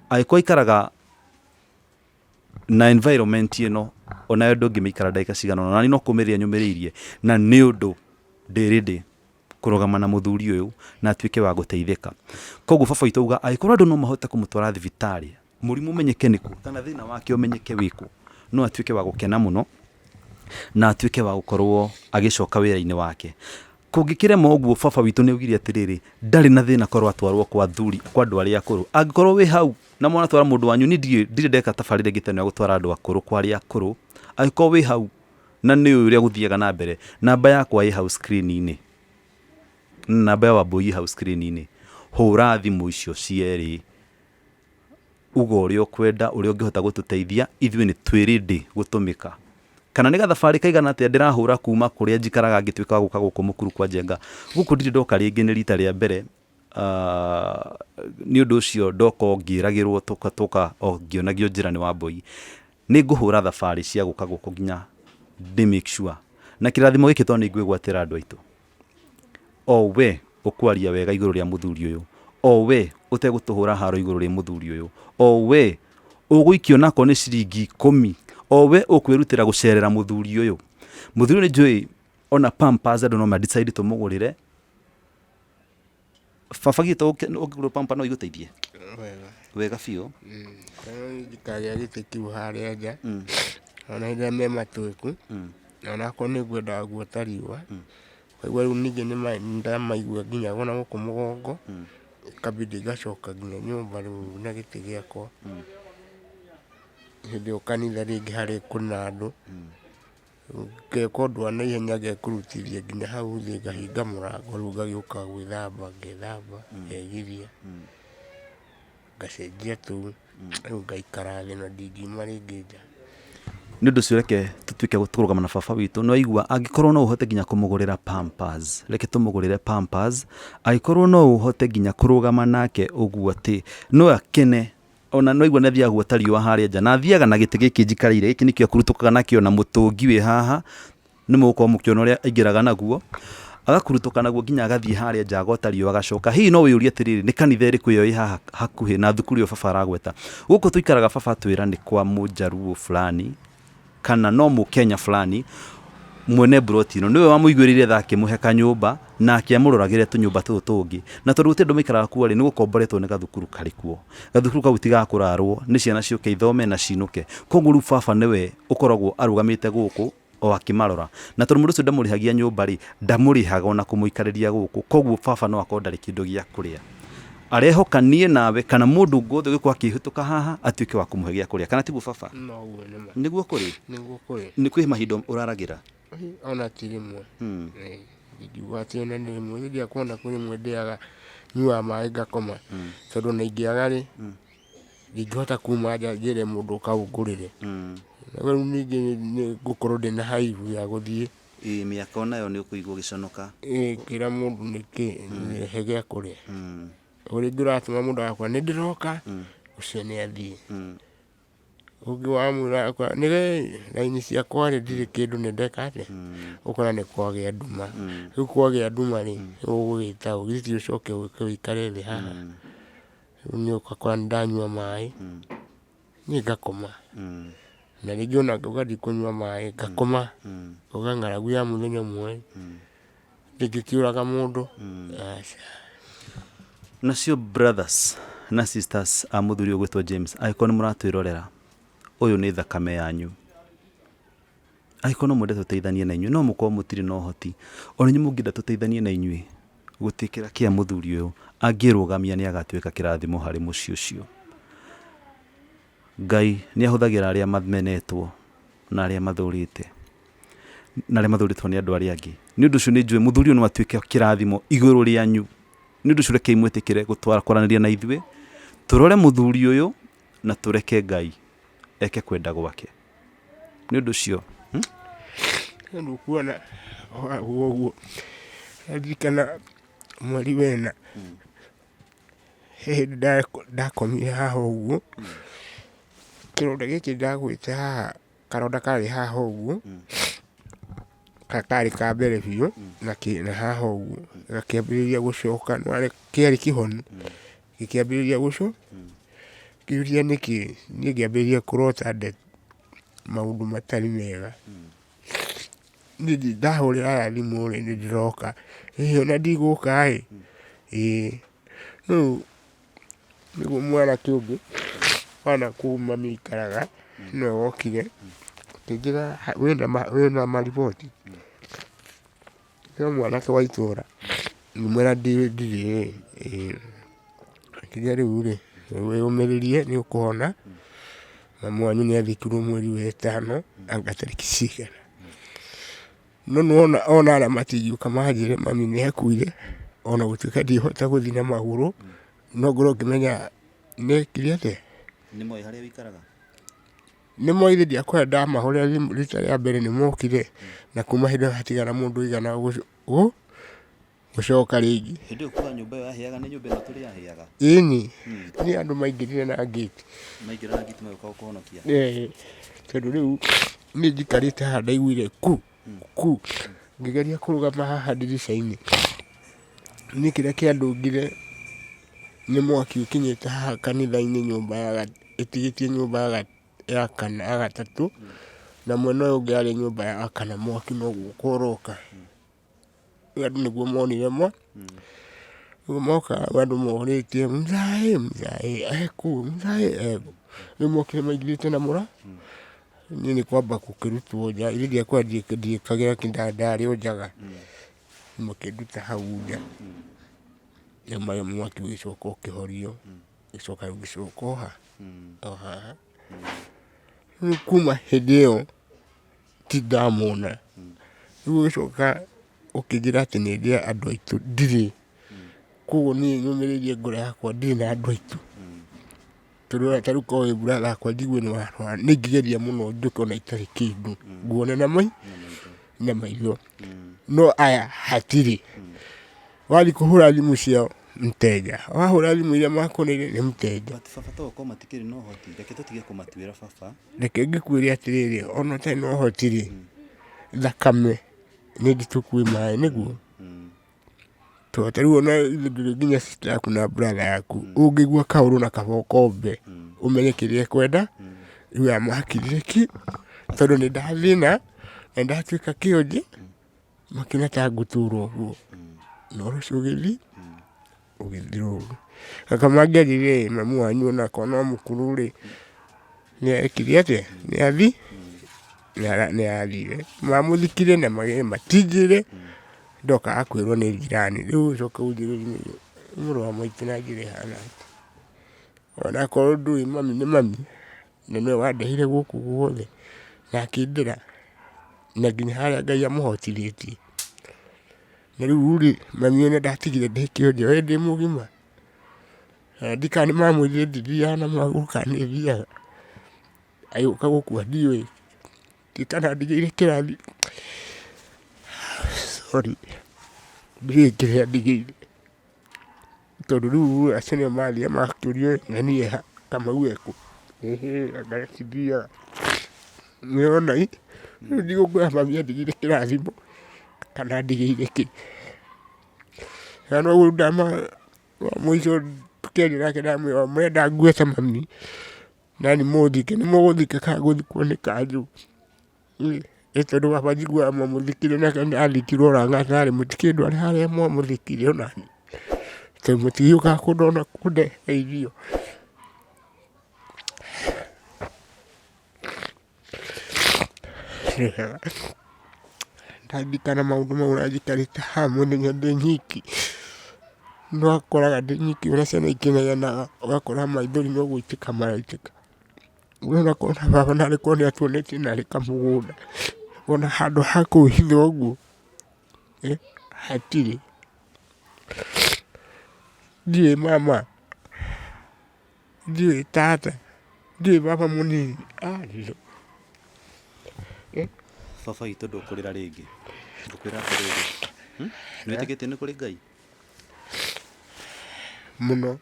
angĩkorwo aikaraga na environment ĩno onawe ndũngĩmĩikara ndagĩka cigana ũna, nani no kũmĩrĩria nyũmĩrĩirie na nĩ ũndũ ndĩ ready kũrũgama na mũthuri ũyũ na atuĩke wa gũteithĩka. Koguo baba witũ auga angĩkorwo andũ no mahote kũmũtwara thibitarĩ, mũrimũ ũmenyeke nĩkũ kana thĩna wake ũmenyeke wĩkũ, no atuĩke wa gũkena mũno na atuĩke wa gũkorwo agĩcoka wĩra-inĩ wake. Kũngĩkĩrema ũguo baba witũ nĩ augire atĩrĩrĩ, ndarĩ na thĩna korwo atwarwo kwa athuri, kwa andũ arĩa akũrũ. Angĩkorwo wĩ hau na mwanatwara mũndũ wanyu, niĩ ndirĩ ndirĩ ndeka tabarĩra ĩngĩ ta ĩno ya gũtwara andũ akũrũ kwa arĩa akũrũ. Angĩkorwo wĩ hau na nĩ ũĩ ũrĩa gũthiaga na mbere, namba yakwa ĩ hau screen-inĩ, namba ya Wambũi ĩ hau screen-inĩ, hũra thimũ icio cierĩ, uga ũrĩa ũkwenda, ũrĩa ũngĩhota gũtũteithia, ithuĩ nĩ twĩ ready gũtũmĩka. Kana nĩ gathabarĩ kaigana atĩa ndĩrahũra kuma kũrĩa njikaraga ngĩtuĩka wa gũka gũkũ Mũkuru kwa Njenga. Gũkũ ndirĩ ndoka rĩngĩ, nĩ rita rĩa mbere. Nĩ ũndũ ũcio ndoka o ngĩragĩrwo tũka tũka o ngĩonagio njĩra nĩ Wambũi. Nĩ ngũhũra thabarĩ cia gũka gũkũ nginya ndĩ make sure. Na kĩrathimo gĩkĩ tondũ nĩ ngwĩgwatĩra andũ aitũ. O we ũkwaria wega igũrũ rĩa mũthuri ũyũ, o we ũtegũtũhũra haro igũrũ rĩa mũthuri ũyũ, o we ũgũikia onakorwo nĩ ciringi ikũmi, o we ũkwĩrutĩra gũcerera mũthuri ũyũ. Mũthuri ũyũ nĩ njũĩ ona pampers andũ no ma decide tũmũgũrĩre. Baba githĩ to ũngĩgũrĩrwo pamper no igũteithie? Wega. Wega biũ. Njikagĩra gĩtĩ kĩu harĩa nja, ona hĩndĩ ĩrĩa me matweku, onakorwo nĩ ngwendaga guota riũa, ngaigua rĩu ningĩ nĩ ndamaigua nginya ona gũkũ mũgongo, ikabidi ngacoka nginya nyũmba rĩu na gĩtĩ gĩakwa. Hĩndĩ ĩyo kanitha rĩngĩ harĩa kwĩna andũ, ngeka ũndũ wa naihenya ngekũrutithia nginya hau thĩ ngahinga mũrango rĩu ngagĩũka gwĩthamba, ngethamba, ngegiria, ngacenjia tũu, rĩu ngaikara thĩ na ndingiuma rĩngĩ nja. Nĩ ũndũ ũcio reke tũtuĩke kũrũgama na baba witũ. Nĩ waigua, angĩkorwo no ũhote nginya kũmũgũrĩra pampers, reke tũmũgũrĩre pampers. Angĩkorwo no ũhote nginya kũrũgama nake ũguo atĩ no akene, ona nĩ waigua nĩ athiaga guota riũa harĩa nja, na athiaga na gĩtĩ gĩkĩ njikarĩire, gĩkĩ nĩkĩo akurutũkaga nakĩo na mũtũngi wĩ haha. Nĩ mũgũkorwo mũkĩona ũrĩa aingĩraga naguo, agakurutũka naguo nginya agathiĩ harĩa nja agota riũa agacoka. Hihi no wĩyũrie atĩrĩrĩ, nĩ kanitha ĩrĩkũ ĩyo ĩ haha hakuhĩ na thukuru ĩyo baba aragweta? Gũkũ tũikaraga baba atwĩra nĩ kwa mũnjaruo fulani kana no mũkenya fulani mwene mburoti ĩno. Nĩwe wamũiguĩrĩire tha akĩmũhe kanyũmba na akĩamũroragĩre tũnyũmba tũtũ tũngĩ. Na tondũ gũtirĩ andũ maikaraga kuo rĩ, nĩ gũkomboretwo nĩ gathukuru karĩ kuo. Gathukuru kau ti ga kũrarwo, nĩ ciana ciũke ithome na cinũke. Koguo rĩu baba nĩwe ũkoragwo arũgamĩte gũkũ o akĩmarora. Na tondũ mũndũ ũcio ndamũrĩhagia nyũmba rĩ, ndamũrĩhaga ona kũmũikarĩria gũkũ. Koguo baba no akorwo ndarĩ kĩndũ gĩa kũrĩa. Arehoka niĩ nawe kana mũndũ ũngĩ wothe ũngĩkorwo akĩhĩtũka haha atuĩke wa kũmũhe gĩa kũrĩa. Kana tiguo baba? Noguo nĩma. Nĩguo kũrĩ? Nĩguo kũrĩ. Nĩ kwĩ mahinda ũraragĩra? Ona ti rĩmwe. Ndingiuga atĩ ona nĩ rĩmwe. Hĩndĩ ĩrĩa kuona kwĩ rĩmwe ndĩaga, nyuaga maĩ ngakoma. Tondũ ona ingĩaga rĩ, ndingĩhota kuma nja njĩre mũndũ ũka ũngũrĩre. Rĩu ningĩ nĩ ngũkorwo ndĩna haibu ya gũthiĩ. Ĩĩ mĩaka onayo nĩ ũkũigua ũgĩconoka. Ĩĩ ngĩra mũndũ nĩkĩ he gĩa kũrĩa. O rĩngĩ ũratũma mũndũ agakwĩra nĩ ndĩroka, ũcio nĩ athiĩ. Ũngĩ wamwĩra agakwĩra nĩ raini ciakwa rĩ ndirĩ kĩndũ nĩ ndeka atĩa, ũkona nĩ kwagĩa nduma. Rĩu kwagĩa nduma rĩ, ũgũgĩta ũ, githĩ ti ũcoke ũke ũikare thĩ haha. Rĩu niĩ ũgakora nĩ ndanyua maĩ, niĩ ngakoma. Na rĩngĩ ona ngauga ndikũnyua maĩ, ngakoma. Ngauga ng'aragu ya mũthenya ũmwe ndĩngĩkĩũraga mũndũ, aca. Nacio brothers na sisters a mũthuri ũgwĩtwo James, angĩkorwo nĩ mũratwĩrorera, ũyũ nĩ thakame yanyu. Angĩkorwo no mwende tũteithanie na inyuĩ, no mũkorwo mũtirĩ na ũhoti, ona inyuĩ mũngĩenda tũteithanie na inyuĩ gũtĩkĩra kĩa mũthuri ũyũ, angĩrũgamia nĩ agatuĩka kĩrathimo harĩ mũciĩ ũcio. Ngai nĩ ahũthagĩra arĩa mamenetwo na arĩa mathũrĩte na arĩa mathũrĩtwo nĩ andũ arĩa angĩ. Nĩ ũndũ ũcio nĩ njũĩ mũthuri ũyũ no atuĩke kĩrathimo igũrũ rĩanyu. Nĩ ũndũ ũcio rekei mwĩtĩkĩre gũtwara kwaranĩria na ithuĩ, tũrore mũthuri ũyũ na tũreke Ngai eke kwenda gwake. Nĩ ũndũ ũcio hmm? Rĩu kuona ũguo ũguo ndirikana mweri wena he hĩndĩ ndakomire haha ũguo, kĩronda gĩkĩ ndagwĩte haha, karonda karĩ haha ũguo, karĩ ka mbere biũ, na haha ũguo, gakĩambĩrĩria gũcoka, kĩarĩ kĩhonu, gĩkĩambĩrĩria gũcoka, ngĩũria nĩkĩ, niĩ ngĩambĩrĩria kũrota maũndũ matarĩ mega. Niĩ ndahũrĩra aya thimũ rĩ, nĩ ndĩroka, ĩĩ ona ndigũka ĩ, ĩĩ. Rĩu nĩguo mwanake ũngĩ wa nakũu mami aikaraga, nĩwe wokire, akĩnjĩra wĩna mariboti? Ngĩra mwanake wa itũra, ngĩmwĩra ndirĩ ĩĩ. Akĩnjĩra rĩu rĩ, wĩyũmĩrĩrie nĩ ũkũhona, mamu wanyu nĩ athikirwo mweri wa ĩtano, anga tarĩki cigana. No nĩwona ona arĩa matingiũka manjĩre mami nĩ akuire, ona gũtuĩka ndihota gũthiĩ na magũrũ, no ngorwo ngĩmenya nĩekire atĩa. Nĩ moĩ harĩa wĩikaraga? Nĩ moire ndiakwenda ndamahũrĩra thimũ rita rĩa mbere nĩ mokire na kuma hĩndĩ ĩyo hatigana mũndũ ũigana gũcoka rĩngĩ. Hĩndĩ ĩyo kuga nyũmba ĩyo yahĩaga nĩ nyũmba ĩno tũrĩ yahĩaga? Ĩni, nĩ andũ maingĩrire na ngĩti. Maingĩra na ngĩti magĩũka gũkũhonokia? Ĩĩ, tondũ rĩu niĩ njikarĩte haha ndaiguire ku ku, ngĩgeria kũrũgama haha ndirica-inĩ, niĩ kĩrĩa kĩandũngire nĩ mwaki ũkinyĩte haha kanitha-inĩ nyũmba ya ĩtigĩtie nyũmba ya kana ya gatatũ, na mwena ũyũ ũngĩ yarĩ nyũmba ya kana mwaki no gũka ũroka. Rĩu andũ nĩguo monire mo, rĩu moka andũ morĩtie mzae mzae ekũ mzae ekũ. Rĩu mokire maingĩrĩte na mũra, niĩ nĩ kwamba gũkĩrutwo nja, niĩ ndiakwenda ndiĩkagĩra kĩ ndarĩ o njaga, makĩnduta hau nja, rĩu mwaki ũgĩcoka ũkĩhorio, ngĩcoka ngĩcoka o ha, o haha. Rĩu kuma hĩndĩ ĩyo ti ndamona. Rĩu ũgĩcoka ũkĩnjĩra atĩ nĩ ndĩ andũ aitũ, ndirĩ. Koguo niĩ nyũmĩrĩirie ngoro yakwa ndirĩ na andũ aitũ. Tondũ ona ta rĩu korwo wĩ brother yakwa njigue nĩ warwara, nĩ ingĩgeria mũno njũke ona itarĩ kĩndũ, nguone na na maitho. No aya hatirĩ. Wathiĩ kũhũra thimũ ciao mteja, wahũra thimũ iria makũneire nĩ mteja. But baba to gũkorwo matikĩrĩ na ũhoti, reke tũtige kũmatuĩra baba. Reke ngĩkwĩre atĩrĩrĩ, ona ũtarĩ na ũhoti rĩ, thakame nĩ nditũ kwĩ maĩ nĩguo? Tondũ ta rĩu ona ithuĩ ndũrĩ nginya sister yaku na brother yaku, ũngĩigua kaũndũ na kaba ũkombe, ũmenye kĩrĩa ekwenda, rĩu aya makirire ki, tondũ nĩ ndathĩna, na nĩndatuĩka kĩonje. Makĩona ta ngũtũra ũguo, na ũhoro ũcio ũgĩthiĩ ũgĩthira ũguo. Anga mangĩanjĩrire ĩ mami wanyu onakorwo no mũkũrũ rĩ, nĩ ekire atĩa, nĩ athire. Mamũthikire na matinjĩre, ndokaga kwĩrwo nĩ jirani. Rĩu ũcoke ũnjĩre mũrũ wa maitũ na njĩra ĩhana atĩa. Onakorwo ndũĩ mami nĩ mami. Na nĩwe wandehire gũkũ guothe na akĩndera na nginya harĩa Ngai amũhotithĩtie. Na rĩu rĩ, mami ona ndatigire ndĩ kĩonje we ndĩ mũgima. Na ndiũĩ kana nĩ mamwĩrire ndithiaga na magũrũ kana nĩ thiaga. Agĩũka gũkua ndiũĩ, ndiũĩ kana andigĩire kĩrathi, sorry, ndiũĩ kĩrĩa andigĩire. Tondũ rĩu acio nĩo mathiaga magakĩũrio ng'ani ĩha, Kamau ekũ, ĩhĩ anga cithiaga. Nĩwona ĩ, rĩu ndigũkwĩra mami andigĩire kĩrathimo kana andigĩire kĩ. Na noguo mũico tũkĩaria nake ndamwĩra mũrenda ngue ta mami, nani mũthike, nĩmũgũthika kana ngũthikwo nĩ kanjũ. Nĩ tondũ baba njiguaga mwamũthikire nake athikirwo Lang'ata rĩ, mũtikĩũĩ ndwarĩ harĩa mwamũthikire onaniĩ, tondũ mũtigĩũkaga kũndora kũndehere irio. Ndaririkana maũndũ mau ũrĩa njikarĩte haha mũthenya ndĩ nyiki, nĩwakoraga ndĩ nyiki ũrĩa ciana ikĩnegenaga, ũgakora maithori no gũitĩka maraitĩka. We onakorwo na baba narĩ korwo nĩ atuonetie narĩ kamũgũnda, ona handũ ha kwĩhitha ũguo hatirĩ. Ndiũĩ mama, ndiũĩ tata, ndiũĩ baba mũnini. Baba witũ ndũkũrĩra rĩngĩ, ngũkwĩra atĩrĩrĩ, nĩ wĩtĩkĩtie nĩ kũrĩ Ngai? Mũno.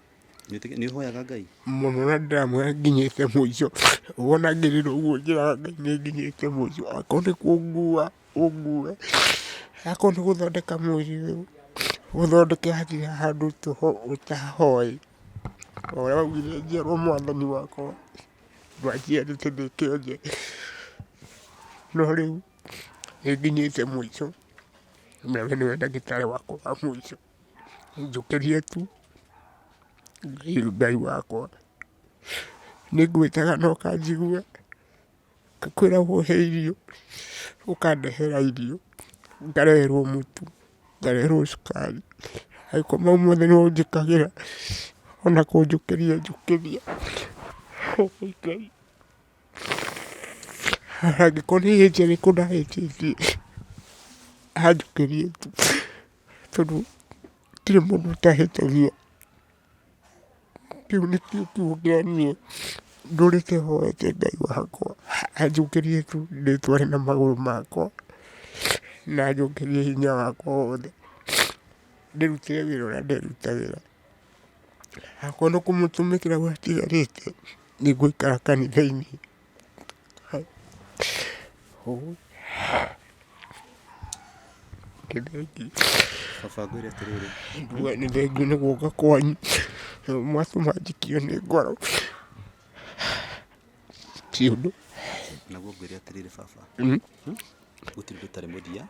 Nĩ ũhoyaga Ngai? Mũno na ndĩramwĩra nginyĩte mũico. Wona ngĩrĩra ũguo njĩraga Ngai nĩ nginyĩte mũico. Akorwo nĩ kũngua ũngue, akorwo nĩ gũthondeka mwĩrĩ ũyũ ũthondeke hatirĩ handũ ũtahoĩ. O ũrĩa waugire njiarwo mwathani wakwa, ndwanjiarĩte ndĩ kĩonje, no rĩu nĩ nginyĩte mũico na we nĩwe ndagĩtarĩ wakwa wa mũico. Njũkĩrie tu. Ngai Ngai wakwa, nĩ ngwĩtaga na ũkanjigua, ngakwĩra ũhe irio, ũkandehera irio, ngareherwo mũtu, ngareherwo cukari, angĩkorwo mau mothe nĩwe ũnjĩkagĩra, ona kũnjũkĩria njũkĩria. Ngai, angĩkorwo nĩ ihĩtia rĩrĩkũ ndahĩtĩtie, anjũkĩrie tu, tondũ gũtirĩ mũndũ ũtahĩtagia. Kĩu nĩkĩo kiugo kĩrĩa niĩ Ndũrĩte hoete Ngai wakwa anjũkĩrie tu ndĩtware na magũrũ makwa na anjokerie hinya wakwa wothe, ndĩrutĩre wĩra ũrĩa nderutagĩra. Akorwo nĩ kũmũtũmĩkĩra gwatigarĩte, nĩngũikara kanitha-inĩ. Nĩ thengiũ. Baba ngwĩre atĩrĩrĩ. Nduga nĩ thengiũ nĩ gũka kwanyu, mwatũma njikio nĩ ngoro. Ti ũndũ. Naguo ngwĩre atĩrĩrĩ baba. Gũtirĩ ũndũ ũtarĩ mũthia.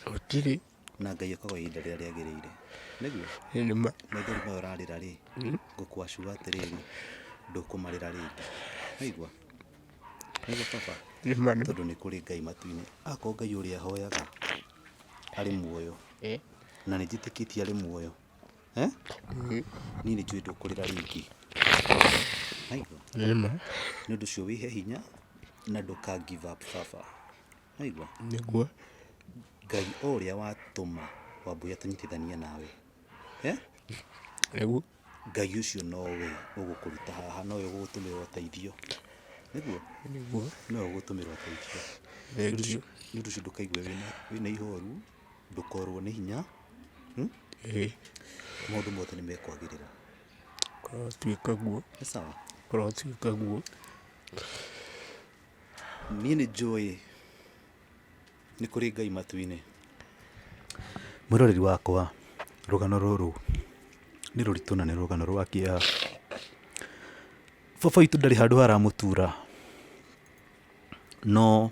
Gũtirĩ. Na Ngai okaga ihinda rĩrĩa rĩagĩrĩire. Nĩguo? Nĩ ma. Maithori maya ũrarĩra rĩ, ngũkũacua atĩrĩrĩ, ndũkũmarĩra rĩngĩ. Waigua? Nĩguo baba? Nĩ ma nĩ ma. Tondũ nĩ kũrĩ Ngai matu-inĩ. Akorwo Ngai ũrĩa hoyaga arĩ muoyo, na nĩ njĩtĩkĩtie arĩ muoyo, niĩ nĩ njũĩ ndũkũrĩra rĩngĩ. Waigua? Nĩ ma. Nĩ ũndũ ũcio wĩhe hinya na ndũka give up baba. Waigua? Nĩguo. Ngai o ũrĩa watũma Wambũi atũnyitithanie nawe, Nĩguo. Ngai ũcio nowe ũgũkũruta haha, nowe ũgũgũtũmĩra ũteithio. Nĩguo? Nĩguo. Nowe ũgũgũtũmĩra ũteithio. Thengiũ. Nĩ ũndũ ũcio ndũkaigue wĩna ihoru, ndũkorwo nĩ hinya, Ĩĩ. Maũndũ mothe nĩ mekwagĩrĩra. Kũrotuĩka guo. Nĩ sawa? Kũrotuĩka guo. Niĩ nĩ njũĩ nĩ kũrĩ Ngai matu-inĩ. Mwĩroreri wakwa, rũgano rũrũ nĩ rũritũ na nĩ rũgano rwa kĩeha. Baba witũ ndarĩ handũ haramũtura, no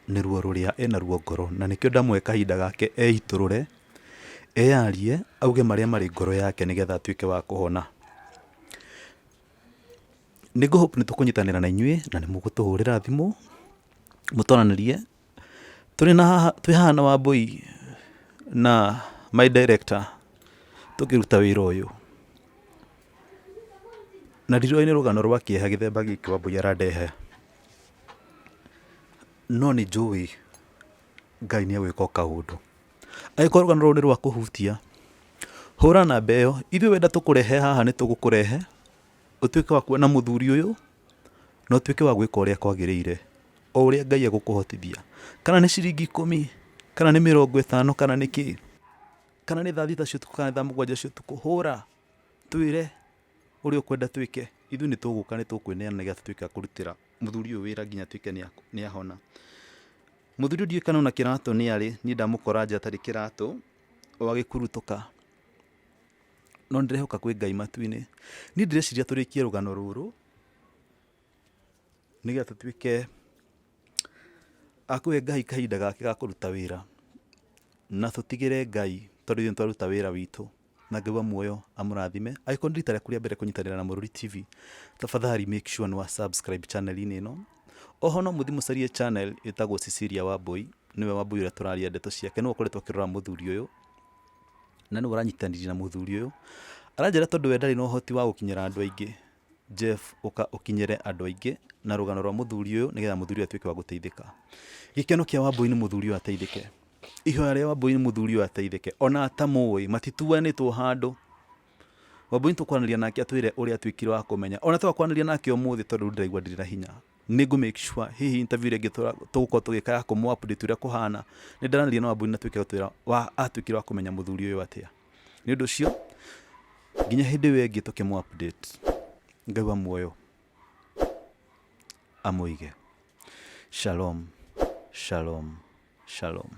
nĩ ruo rũrĩa enaruo ngoro, na nĩkĩo ndamũhe kahinda gake eitũrũre, eyarie, auge marĩa marĩ ngoro yake nĩgetha atuĩke wa kũhona. Nĩ ngũ hope nĩ tũkũnyitanĩra na inyuĩ na nĩ mũgũtũhũrĩra thimũ mũtwaranĩrie. Tũrĩ na haha, twĩ haha na Wambũi na my director tũkĩruta wĩra ũyũ. Na ndiroĩ nĩ rũgano rwa kĩeha gĩthemba gĩkĩ Wambũi arandehe. No nĩ njũĩ Ngai nĩ egwĩka o kaũndũ. Angĩkorwo rũgano rũrũ nĩ rwa kũhutia, hũra namba ĩyo, ithuĩ wenda tũkũrehe haha nĩ tũgũkũrehe, ũtuĩke wa kuona mũthuri ũyũ, na ũtuĩke wa gwĩka ũrĩa kwagĩrĩire, o ũrĩa Ngai egũkũhotithia. Kana nĩ ciringi ikũmi, kana nĩ mĩrongo ĩtano, kana nĩ kĩ, kana nĩ thaa thita cia ũtukũ, kana nĩ thaa mũgwanja cia ũtukũ, hũra, twĩre ũrĩa ũkwenda twĩke, ithuĩ nĩ tũgũka nĩ tũkwĩneana nĩgetha tũtuĩke a kũrutĩra mũthuri ũyũ wĩra nginya atuĩke nĩ ahona. Mũthuri ũyũ ndiũĩ kana ona kĩratũ nĩ arĩ, niĩ ndamũkora nja atarĩ kĩratũ, o agĩkurutũka. No nĩ ndĩrehoka kwĩ Ngai matu-inĩ. Niĩ ndĩreciria tũrĩkie rũgano rũrũ, nĩgetha tũtuĩke a kũhe Ngai kahinda gake ga kũruta wĩra, na tũtigĩre Ngai tondũ ithuĩ nĩ twaruta wĩra witũ. Na Ngai wa muoyo amũrathime. Angĩkorwo nĩ rita rĩaku rĩa mbere kũnyitanĩra na Mũrũri TV, tafadhali make sure nĩ wa subscribe channel-inĩ ĩno. Oho no mũthiĩ mũcarie channel ĩtagwo Cecilia Wambũi, nĩwe Wambũi ũrĩa tũraria ndeto ciake, nĩwe ũkoretwo akĩrora mũthuri ũyũ, na nĩwe ũranyitanĩire na mũthuri ũyũ. Aranjĩra tondũ we ndarĩ na ũhoti wa gũkinyĩra andũ aingĩ, Jeff ũka ũkinyĩre andũ aingĩ na rũgano rwa mũthuri ũyũ nĩgetha mũthuri ũyũ atuĩke wa gũteithĩka. Gĩkeno kĩa Wambũi nĩ mũthuri ũyũ ateithĩke. Ihoya rĩa Wambũi nĩ mũthuri ũyũ ateithĩke. Ona atamũĩ, matituanĩtwo handũ. Wambũi nĩ tũkwaranĩria nake atwĩre ũrĩa atuĩkire wa kũmenya. Ona twaga kwaranĩria nake ũmũthĩ tondũ rĩu ndĩraigua ndirĩ na hinya. Nĩ ngũ make sure hihi interview ĩrĩa ĩngĩ tũgũkorwo tũgĩka ya kũmũ update ũrĩa kũhana, nĩ ndaranĩria na Wambũi na atuĩke wa gũtwĩra atuĩkire wa kũmenya mũthuri ũyũ atĩa. Nĩ ũndũ ũcio, nginya hĩndĩ ĩyo ĩngĩ tũkĩmũ update, Ngai wa muoyo amũige. Shalom, shalom, shalom.